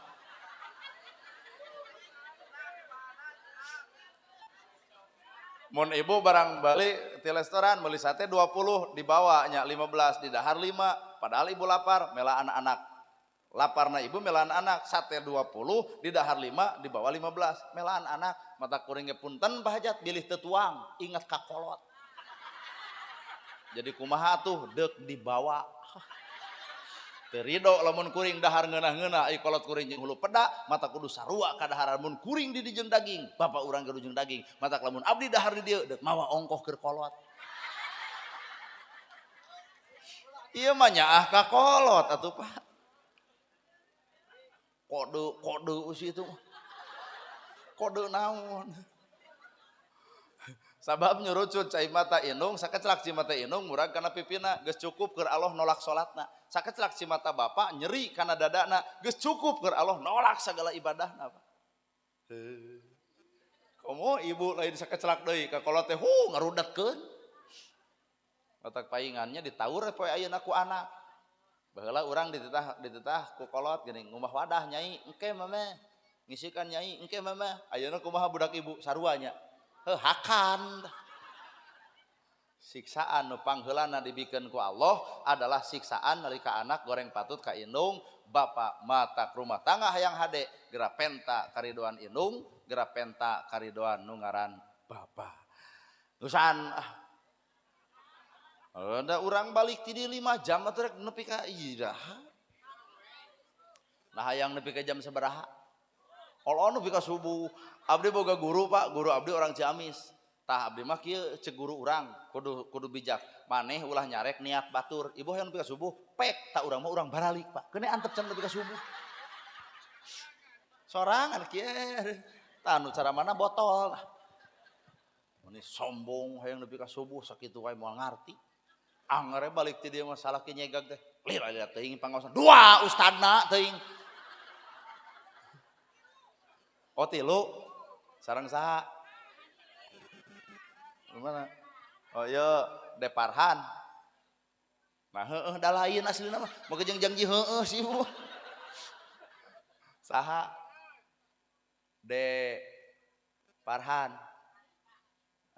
Mun ibu barang balik di restoran meuli sate 20 dibawa nya 15 di dahar 5 padahal ibu lapar mela anak-anak. Laparna ibu melaan anak sate 20 di dahar 5 dibawa 15 melaan anak mata kuring ge punten Pak Hajat bilih teu tuang ingat ka kolot. Jadi kumaha tuh deuk dibawa. Teu rido lamun kuring dahar ngeunah-ngeunah ai kolot kuring jeung hulu peda mata kudu sarua ka daharan mun kuring di dieu jeung daging bapak urang ge jeung daging mata lamun abdi dahar di dieu deuk mawa ongkoh keur kolot. Ieu mah nyaah ka kolot atuh Pak. Kode kode usi itu kode naon sabab nyurucut cai mata indung sakeclak ci mata indung murag kana pipina geus cukup keur Allah nolak salatna sakeclak ci mata bapak nyeri kana dadana geus cukup keur Allah nolak segala ibadahna Pak. Komo ibu lain sakeclak deui ka kolot teh hu ngarudetkeun otak paingannya ditaur poe ayeuna ku anak. Baheula urang dititah ku kolot geuning ngumbah wadah nyai engke mama ngisikan nyai engke mama ayeuna kumaha budak ibu sarua nya heuh hakan. Siksaan nu pangheulana dibikeun ku Allah adalah siksaan nalika anak goreng patut ka indung bapak matak rumah tangga hayang hade geura penta karidoan indung geura penta karidoan nu ngaran bapak. Nusan ah ada orang balik ti 5 jam atuh rek nepi ka iraha. Nah hayang nepi ka jam sabaraha? Olo nepi ka subuh. Abdi boga guru Pak, guru abdi orang Ciamis. Tah abdi mah kieu cek guru urang, kudu bijak. Maneh ulah nyarek niat batur. Ibu hayang nepi ka subuh, pek tak urang mah urang baralik Pak. Keun antep can nepi ka subuh. Sorangan kieu. Tah nu cara mana botol. Meni sombong hayang nepi ka subuh sakitu wae moal ngarti. Angere balik ti dieu mah salaki nyegag teh. Lila-lila teuing pangaosan. Dua ustadna teuing. Oh tilu sareng saha? Mana? Oh ieu Deparhan. Nah heueuh da lain aslina mah. Moga jeung janji heueuh si ibu. Saha? De Parhan.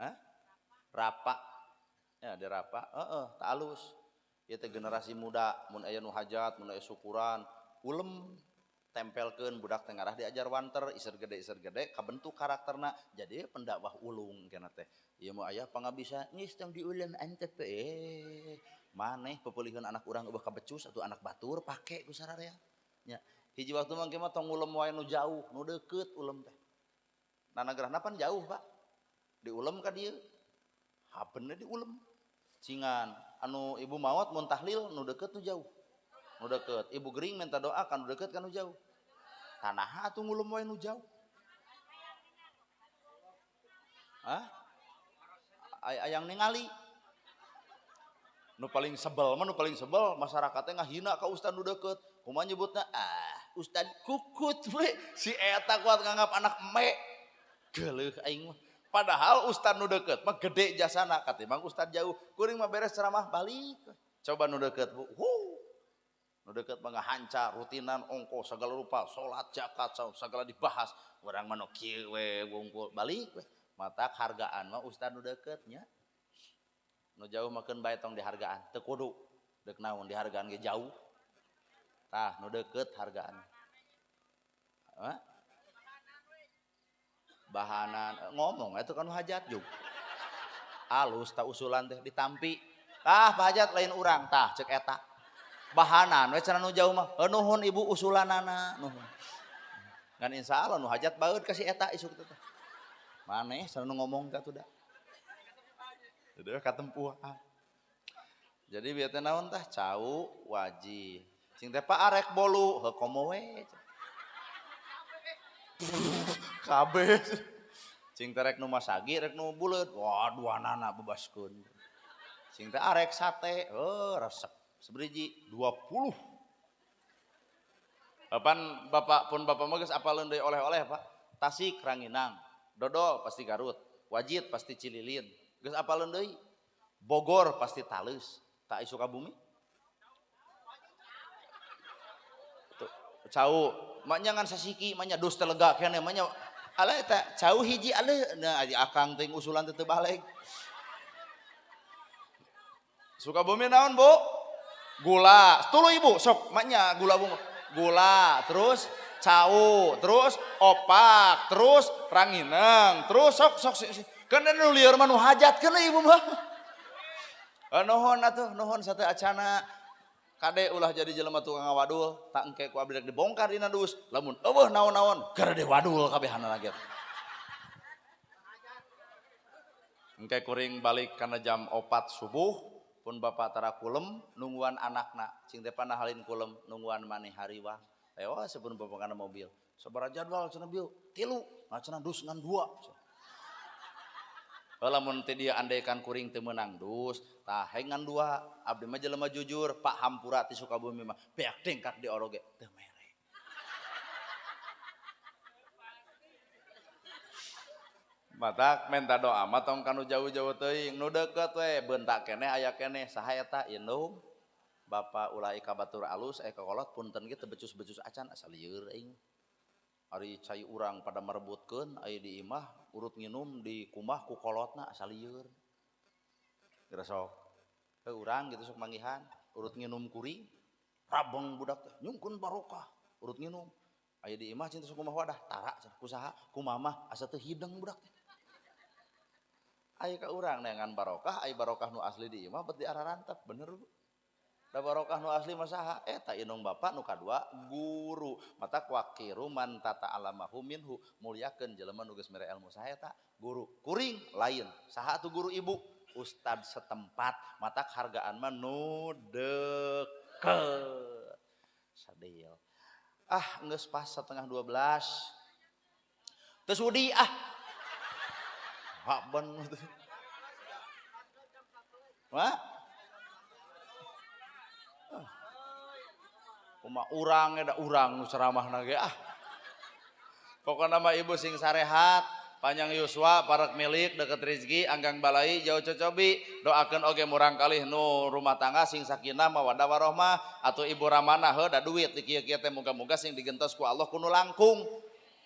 Hah? Rapa. Ya dirapa, heeh, tak alus. Ieu teh generasi muda, mun aya nu hajat, mun aya syukuran, ulem tempelkeun budak teh ngarah diajar wanter, iser gede kabentuk karakterna jadi pendakwah ulung kana teh. Ieu mah aya pangabisa, geus tong diulem antep maneh pepeuliheun anak urang eueuh kabecus atuh anak batur pake ku sararea. Nya, hiji waktu mah mah tong ulem wae nu jauh, nu deukeut ulem teh. Nanagrahna pan jauh, Pak. Diulem ka dieu. Habeunna diulem. Cingan anu ibu maot mun tahlil nu deukeut nu jauh. Nu deukeut ibu gering minta doa kan nu deukeut kan nu jauh. Tanaha atuh ngulem wae nu jauh. Hah? Ayang ningali. Nu paling sebel mah nu paling sebel masyarakatnya ngahina ka ustad nu deukeut. Kumaha nyebutna? Ah, ustad kukut we. Si eta kuat nganggap anak eme. Geuleuh aing mah. Padahal ustad nu deukeut mah gede jasana katimbang ustad jauh. Kuring mah beres ceramah balik. Coba nu deukeut bu. Huh. Nu deukeut mah ngahanca rutinan ongko segala rupa, salat, zakat, segala dibahas. Urang mah nu kieu we wungkul balik we. Matak hargaan mah ustad nu deukeut nya. Nu jauh mah keun bae tong dihargaan, teu kudu. Deuk naon dihargaan ge jauh. Tah nu deukeut hargaan. Hah? Bahanan ngomong eta kan hajat juk. Alus tak usulan teh ditampi. Tah Pak Hajat lain urang tah cek eta. Bahanan we cenah nu jauh mah. Nuhun ibu usulanana nuhun. Ngan insyaallah nu hajat baeud ka si eta isuk teh. Maneh cenah nu ngomong teh atuh da. Jadi katempuhan. Jadi bieu teh naon tah cau wajib. Cing teh Pak arek bolu heuh komo we. Kabeh. Cing teh rek nu masagi rek nu buleud. Wah duanana bebaskeun. Cing teh arek sate, heuh resep. Seberiji 20. Apan bapak pun bapak mah geus apaleun deui oleh-oleh Pak. Tasik Ranginang, dodol pasti Garut, wajit pasti Cililin. Geus apaleun deui. Bogor pasti Taleus, tak Sukabumi. Tuh, cau, maknya ngan sasiki, maknya dus teh lega keneh, maknya ala eta cau hiji aleu, nah akang teh usulan teh teu balik. Sukabumi naon, Bu? Gula. Tuluy Ibu, sok maknya gula bunga. Gula, terus cau, terus opak, terus ranginang, terus sok sok keun nu lieur mah nu hajat keun ibu mah. Nuhun atuh, nuhun sate acana. Kade ulah jadi jelema tukang ngawadul, tak engke ku abdi rek dibongkar dina dus. Lamun eueuh naon-naon, garede wadul kabehanana ge. Engke kuring balik kana jam 4 subuh, pun bapak tara kulem nungguan anakna, cing teh panahalin kulem nungguan maneh hariwang. Lewas pun bapak kana mobil. Sabaraha jadwal cenah bieu? 3, nah cenah dus ngan 2. Lamun teh dia andaikan kuring teu meunang dus, tah heng ngan 2. Abdi mah jelema jujur, Pak hampura ti Sukabumi mah beak dengkak di oroge teu mere. Matak menta doa mah tong kanu jauh-jauh teuing, nu deukeut we beuntak keneh aya keneh saha eta indung. Bapak ulah ka batur alus aya kakolot punten ge teu becus-becus acan asa lieur aing. Ari cai urang pada merebutkeun aya di imah urut nginum di kumah ku kolotna asa lieur. Geura sok heuh urang gitu sok manggihan urut nginum kuring rabeng budak teh nyungkeun barokah urut nginum. Aya di imah cinta sok kumah wadah tara cenah ku saha ku mamah asa teu hideng budak teh. Aya ka urang neangan barokah, aya barokah nu asli di imah bet di ararantep bener Bu. Da barokah nu asli mah saha? Eta indung bapak nu kadua guru. Mata wakiru man tata'alamahu minhu, mulyakeun jelema nu geus mere ilmu saha eta? Guru. Kuring lain. Saha atuh guru ibu? Ustad setempat. Mata hargaan mah nu deukeut. Sadil. Ah, geus pas 11:30. Teu sudi ah. Haben. Wah? Kuma urang da urang nu ceramahna ge ah. Pokona mah ibu sing sarehat, panjang yuswa, parek milik, deket rezeki, anggang balai, jauh cocobi, doakeun oge murang kalih nu rumah tangga sing sakinah mawaddah warahmah atuh ibu ramana heuh da duit di kieu-kieu teh muga-muga sing digentos ku Allah ku nu langkung.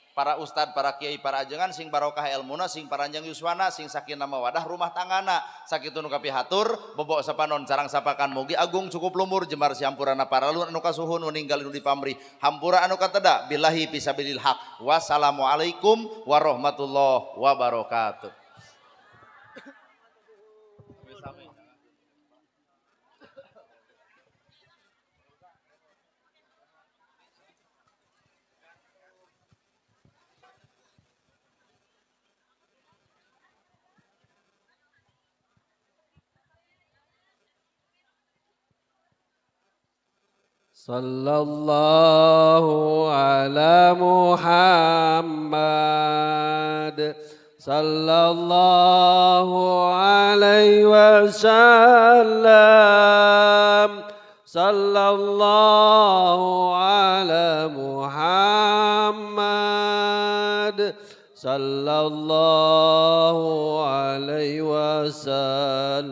Para ustad, para kiai, para ajengan sing barokah ilmuna, sing paranjang yuswana, sing sakinah mawadah rumah tanggana. Sakitu nu kapihatur, bobok sapanon carang sapakan mugi agung cukup lumur jembar siampurana paralun anu kasuhun nu ninggal nu dipamrih. Hampura anu kateda billahi fisabilil haq. Wassalamualaikum warahmatullahi wabarakatuh. Sallallahu ala Muhammad, sallallahu alaihi wasallam, sallallahu ala Muhammad, sallallahu alaihi wasallam.